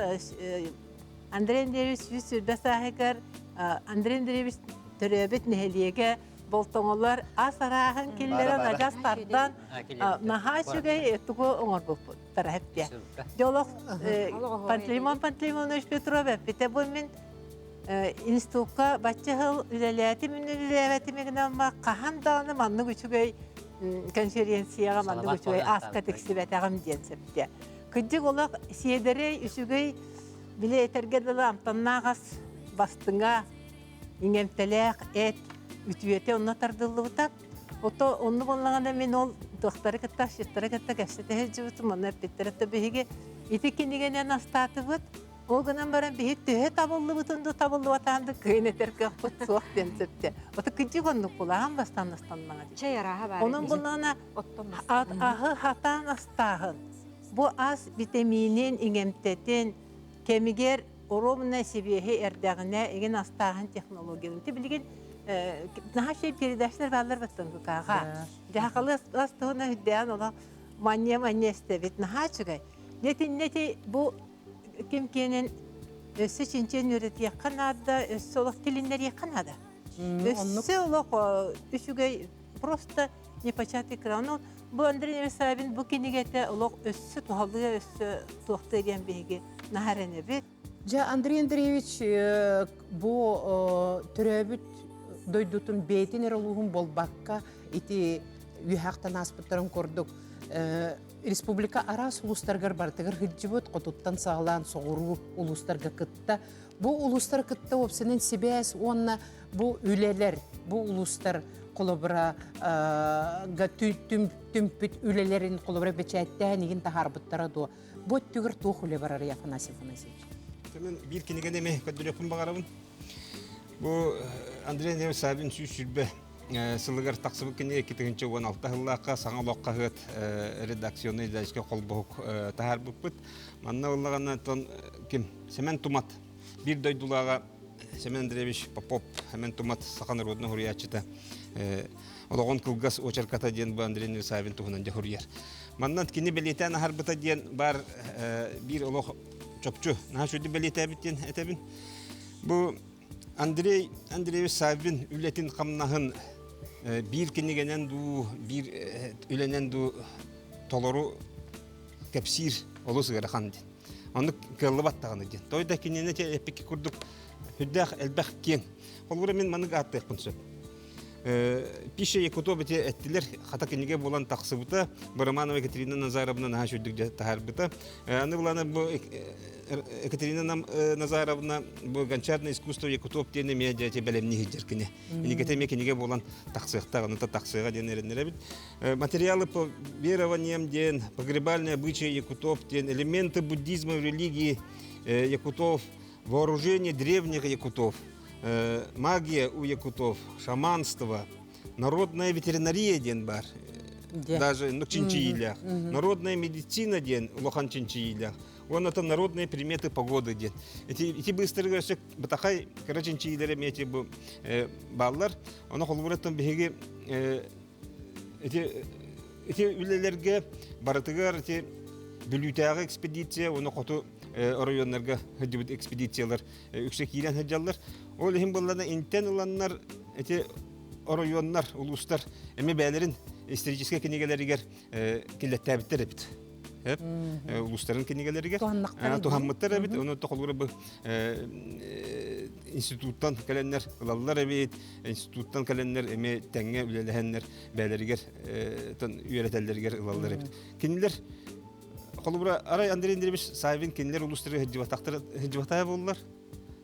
Андрей Андреевич 120 сааһыгар Андрей Андреевич төрөөбүт нэһилиэгэ болтоҥолор ас арааһын киллэрэн адьас тардан наһаа үчүгэй тугу оҥорбуппут тараһыттия. Дьолох Пантелеймон Пантелеймонович Петров эппитэ бу мин институкка бачча сыл үлэлээтим үлэлээбэтим гынан хаһан даҕаны маннык үчүгэй конференцияҕа маннык үчүгэй ааска тиксибэтэҕим диэн сөптө. Кырдьык олох сиэдэрэй үчүгэй били этэргэ дылы амтаннаах ас бастыҥа иҥэмтэлээх эт үтүөтэ онно тардыллыбыта. Ото онну буоллаҕына мин ол туохтары кытта асчыттары кытта кэпсэтэ сылдьыбытым онно эппиттэрэ то биһиги ити кинигэнэн астаатыбыт Ол гынан баран биһи төһө табыллыбытын да табыллыбатаҕын да кыайан этэр кыахпыт суох диэн сөптө. Ото кырдьык оннук булаан бастаан астаннаҕа дии. Чэй арааһа баар. Онон буллаҕына аһы хатаан астааһын. Бу ас витаминин, иҥэмтэтин кэмигэр оромна сибиэһи эрдэҕинэ игин астааһын технологияларын. Ти билигин наһаа шей передачалар бааллар баттан букааҕа. Дьаһахалы ас туһуна үрдээн олох манья-манья истэбит наһаа үчүгэй. Нэтиннэти бу ким киэнин өссө чинчийэн үөрэтиэххэ наада, өссө олох тилиннэриэххэ наада. Өссө олох үчүгэй просто непочатый край. Ону бу Андрей Савин бу кинигэтэ олох өссө туһалыа, өссө туохтуа диэн биһиги наһаа эрэнэбит. Дьэ, Андрей Андреевич бу төрөөбүт дойдутун бэйэтин эрэ улууһун буолбакка ити үөһэхтэн ааспыттарын курдук республика араас улуустарыгар барытыгар сылдьыбыт, хотуттан саҕалаан соҕуруу улуустарга кытта. Бу улуустары кытта уопсанан сибээс уонна бу үлэлэр, бу улуустар холобура түмпүт үлэлэрин холобура бэчээттээн игин таһаарбыттара дуо? Бу өттүгэр туох үлэ барар Афанасий Афанасьевич? Мен биир кинигэни эми көрдөрүөхпүн баҕарабын. Бу Андрей Андреевич Савин 120 сылыгар тахсыбыт кинигэ 2016 сыллаахха саҥа олох хаһыат редакционный издательскай холбоһук таһаарбыппыт. Манна ыллаҕына ким Семен Тумат биир дойдулааҕа Семен Андреевич Попов Семен Тумат саха народнай суруйааччыта олоҕун кылгас очерката диэн бу Андрей Андреевич Савин туһунан дьоһуруйар. Манна кини бэлиэтээн аһарбыта диэн бар биир олох чопчу наһаа сүрдү бэлиэтээбит диэн этэбин. Бу Андрей Андреевич Саввин үлэтин хамнаһын биир кинигэнэн дуу, биир үлэнэн дуу толору кэпсиир олус ыарахан диэн. Оннук кыаллыбат даҕаны диэн. Той да кинини эппикки курдук үрдээх элбэх киэҥ. Холобура мин маннык ааттыахпын сөп. Пища Якутов ити эттилэр, хата кинигэ буолан тахсыбыта. Бараманова Екатерина Назаровна наһаа сүрдүк таһаарбыта. Аны булана бу Екатерина Назаровна бу гончарное искусство Якутов диэн эмиэ дьэ бэлэмнии сылдьар кини. Кинигэтэ эмиэ кинигэ буолан тахсыахтаах, онута тахсыаҕа диэн эрэннэрэбит. Материалы по верованиям диэн, погребальные обычаи якутов диэн, элементы буддизма в религии якутов, вооружение древних якутов – магия у якутов, шаманство, народная ветеринария диэн бар. Даже ну, чинчиилээх. Народная медицина диэн улахан чинчиилээх. Уонна это народные приметы погоды диэн. Ити, ити быстырыгар өссө бытахай кыра чинчиилэрэ эмиэ ити бу бааллар. Ону холобураттан биһиги ити ити үлэлэргэ барытыгар ити Бүлүүтээҕи экспедиция уонна хоту оройуоннарга сылдьыбыт экспедициялар үксэ киирэн сылдьаллар. Ол иһин буоллана интэн ыланнар ити оройуоннар, улуустар эмиэ бэйэлэрин историческай кинигэлэригэр киллэттээбиттэр эбит. Улуустарын кинигэлэригэр туһаммыттар эбит. Ону холобура бу институттан кэлэннэр ылаллар эбит. Институттан кэлэннэр эмиэ тэҥҥэ үлэлэһэннэр бэйэлэригэр үөрэтэллэригэр ылаллар эбит. Кинилэр Холобура, арай Андрей Андреевич Савин кинилэр улуустары сылдьыбатаҕа буоллар.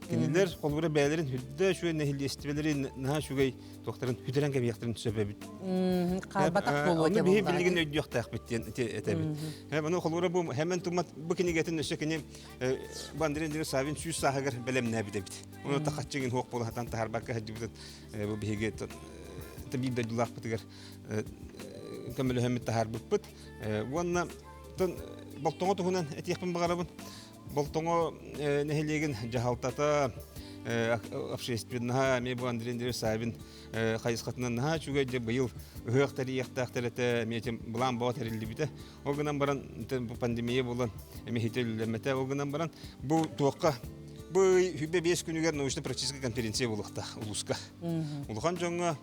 Кинилэр холобура бэйэлэрин үрдэ үчүгэй нэһилиэстибэлэрин наһаа үчүгэй туохтарын сүтэрэн кэбиһиэхтэрин сөп эбит. Хаалбатах буолуо Ону биһи билигин өйдүөхтээхпит диэн этэбит. Ону холобура бу Хэмэн Тумат бу кинигэтин өссө кини бу Андрей Андреевич Савин сүүс сааһыгар бэлэмнээбит эбит. Ону тахаччыгын хуох буола сатаан таһарбакка сылдьыбытын бу биһиги биир дойдулаахпытыгар көмөлөһөммүт таһаарбыппыт. Уонна Болтоҥо туһунан этиэхпин баҕарабын. Болтоҥо нэһилиэгин дьаһалтата общественноһа эмиэ бу Андрей Андреевич Савин хайысхатынан наһаа үчүгэй дьэ быйыл ыһыах тэрийиэхтээхтэр этэ эмиэ былаан бөҕө тэриллибитэ. Ол гынан баран бу пандемия буолан эмиэ хитэ үлэлэммэтэ. Ол гынан баран бу туохха бу 25 күнүгэр научно-практическая конференция буолуохтаах улууска. Улахан дьоҥҥо,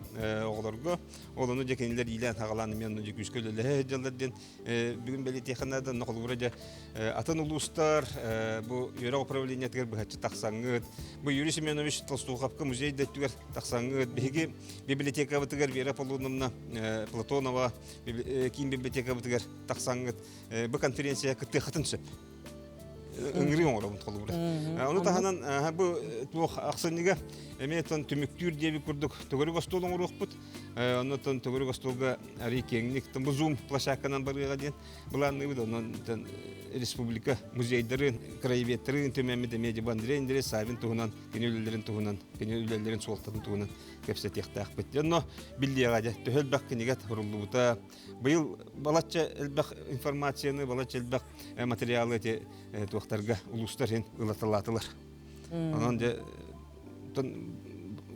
оҕолорго Ол ону дьэ кинилэр иилээн-хаҕалаан эмиэ онно дьэ күүскэ үлэлэһэ сылдьаллар диэн бүгүн бэлиэтиэххэ наада. Онно холобура дьэ атын улуустар бу үөрэх управлениетыгар быһаччы тахсаҥҥыт, бу Юрий Семенович Толстуховка музей да өттүгэр тахсаҥҥыт, биһиги библиотекабытыгар Вера Аполлоновна Платонова киин библиотекабытыгар тахсаҥҥыт бу конференция кыттыаххытын сөп. Ыҥырыы оҥоробун холобура. Ону таһынан бу туох ахсынньыга эмиэ тон түмүктүүр диэбит курдук төгүрүк остуол оҥоруохпут. Оннотон төгүрүк остуолга арый киэҥник бу Zoom площадканан барыаҕа диэн былаанныыбыт. Онон республика музейдарын, краеведтарын түмэммит эмиэ дьэ Андрей Андреевич Савин туһунан, кини үлэлэрин туһунан, кини үлэлэрин суолтатын туһунан кэпсэтиэхтээхпит. Онно биллиэҕэ дьэ төһө элбэх кинигэ суруллубута, Быйыл балачча элбэх информацияны, балачча элбэх материалы эти туохтарга улуустар иһин ылаталаатылар. Онон дьэ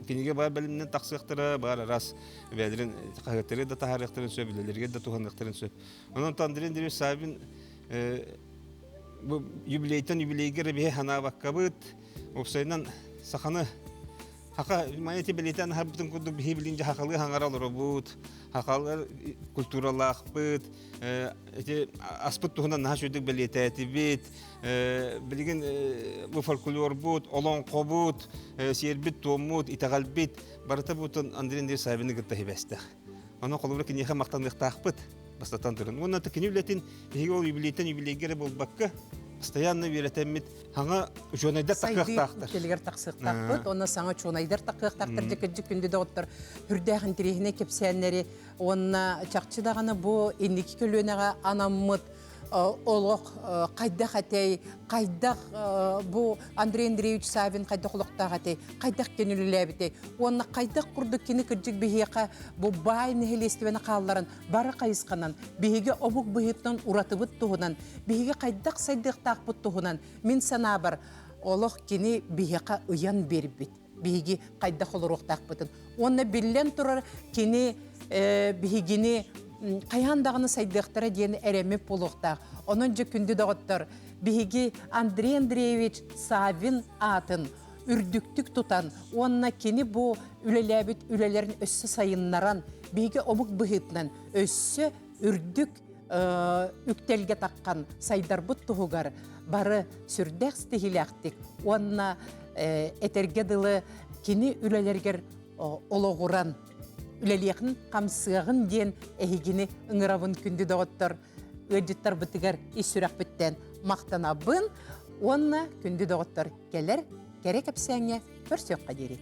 кинигэ баар бэлэмнэн тахсыахтара, баар араас бэйэлэрин хаһыаттары да таһаарыахтарын сөп, үлэлэригэр да туһаныахтарын сөп. Онон Андрей Андреевич Савин бу юбилейтан юбилейга эрэ биһи ханаабаккабыт, уопсайынан саханы Хака майати бэлиэтээн аһарбытын курдук биһи билин дьэ хахалыы хаҥара олоробут, хахалар культуралаахпыт, ити аспыт туһунан наһаа үчүгдүк бэлиэтээтибит, билигин бу фольклорбут, олоҥхобут, сиэрбит-туоммут, итэҕэлбит барыта бутун Андрей Андреевич Савины кытта хибэстэх. Онон холобура киниэхэ махтаныахтаахпыт бастатан туран. Уонна кини үлэтин биһиги ол юбилейтэн юбилейгэ эрэ буолбакка, Постоянно үөрэтэммит хаҥа учуонайдар такыахтаахтар. Телегер тахсыахтаахпыт, уонна саҥа учуонайдар такыахтаахтар дьэ күндү доҕоттор үрдээх интириэһинэй кэпсээннэри уонна чахчы даҕаны бу инники көлүөнэҕэ анаммыт олох хайдах этэй, хайдах бу Андрей Андреевич Савин хайдах олохтоох этэй, хайдах кини үлэлээбитэй уонна хайдах курдук кини кырдьык биһиэхэ бу баай нэһилиэстибэни хаалларан бары хайысханан биһиги омук быһыытынан уратыбыт туһунан, биһиги хайдах сайдыахтаахпыт туһунан мин санаабар олох кини биһиэхэ ыйан биэрбит биһиги хайдах олоруохтаахпытын. Уонна биллэн турар кини биһигини хайаан даҕаны сайдыахтара диэн эрэммит буолуохтаах. Онон дьэ күндү доҕоттор, биһиги Андрей Андреевич Саввин аатын үрдүктүк тутан уонна кини бу үлэлээбит үлэлэрин өссө сайыннаран, биһиги омук быһыытынан өссө үрдүк үктэлгэ таххан сайдарбыт туһугар бары сүрдээх ситиһиилээхтик уонна этэргэ дылы кини үлэлэригэр олоҕуран үлэлиэхин хамсыаҕын диэн эһигини ыҥырабын күндү доҕоттор ыалдьыттарбытыгар ис сүрэхпиттэн махтанабын уонна күндү доҕоттор кэлэр кэрэ кэпсээҥҥэ көрсүөххэ диэри.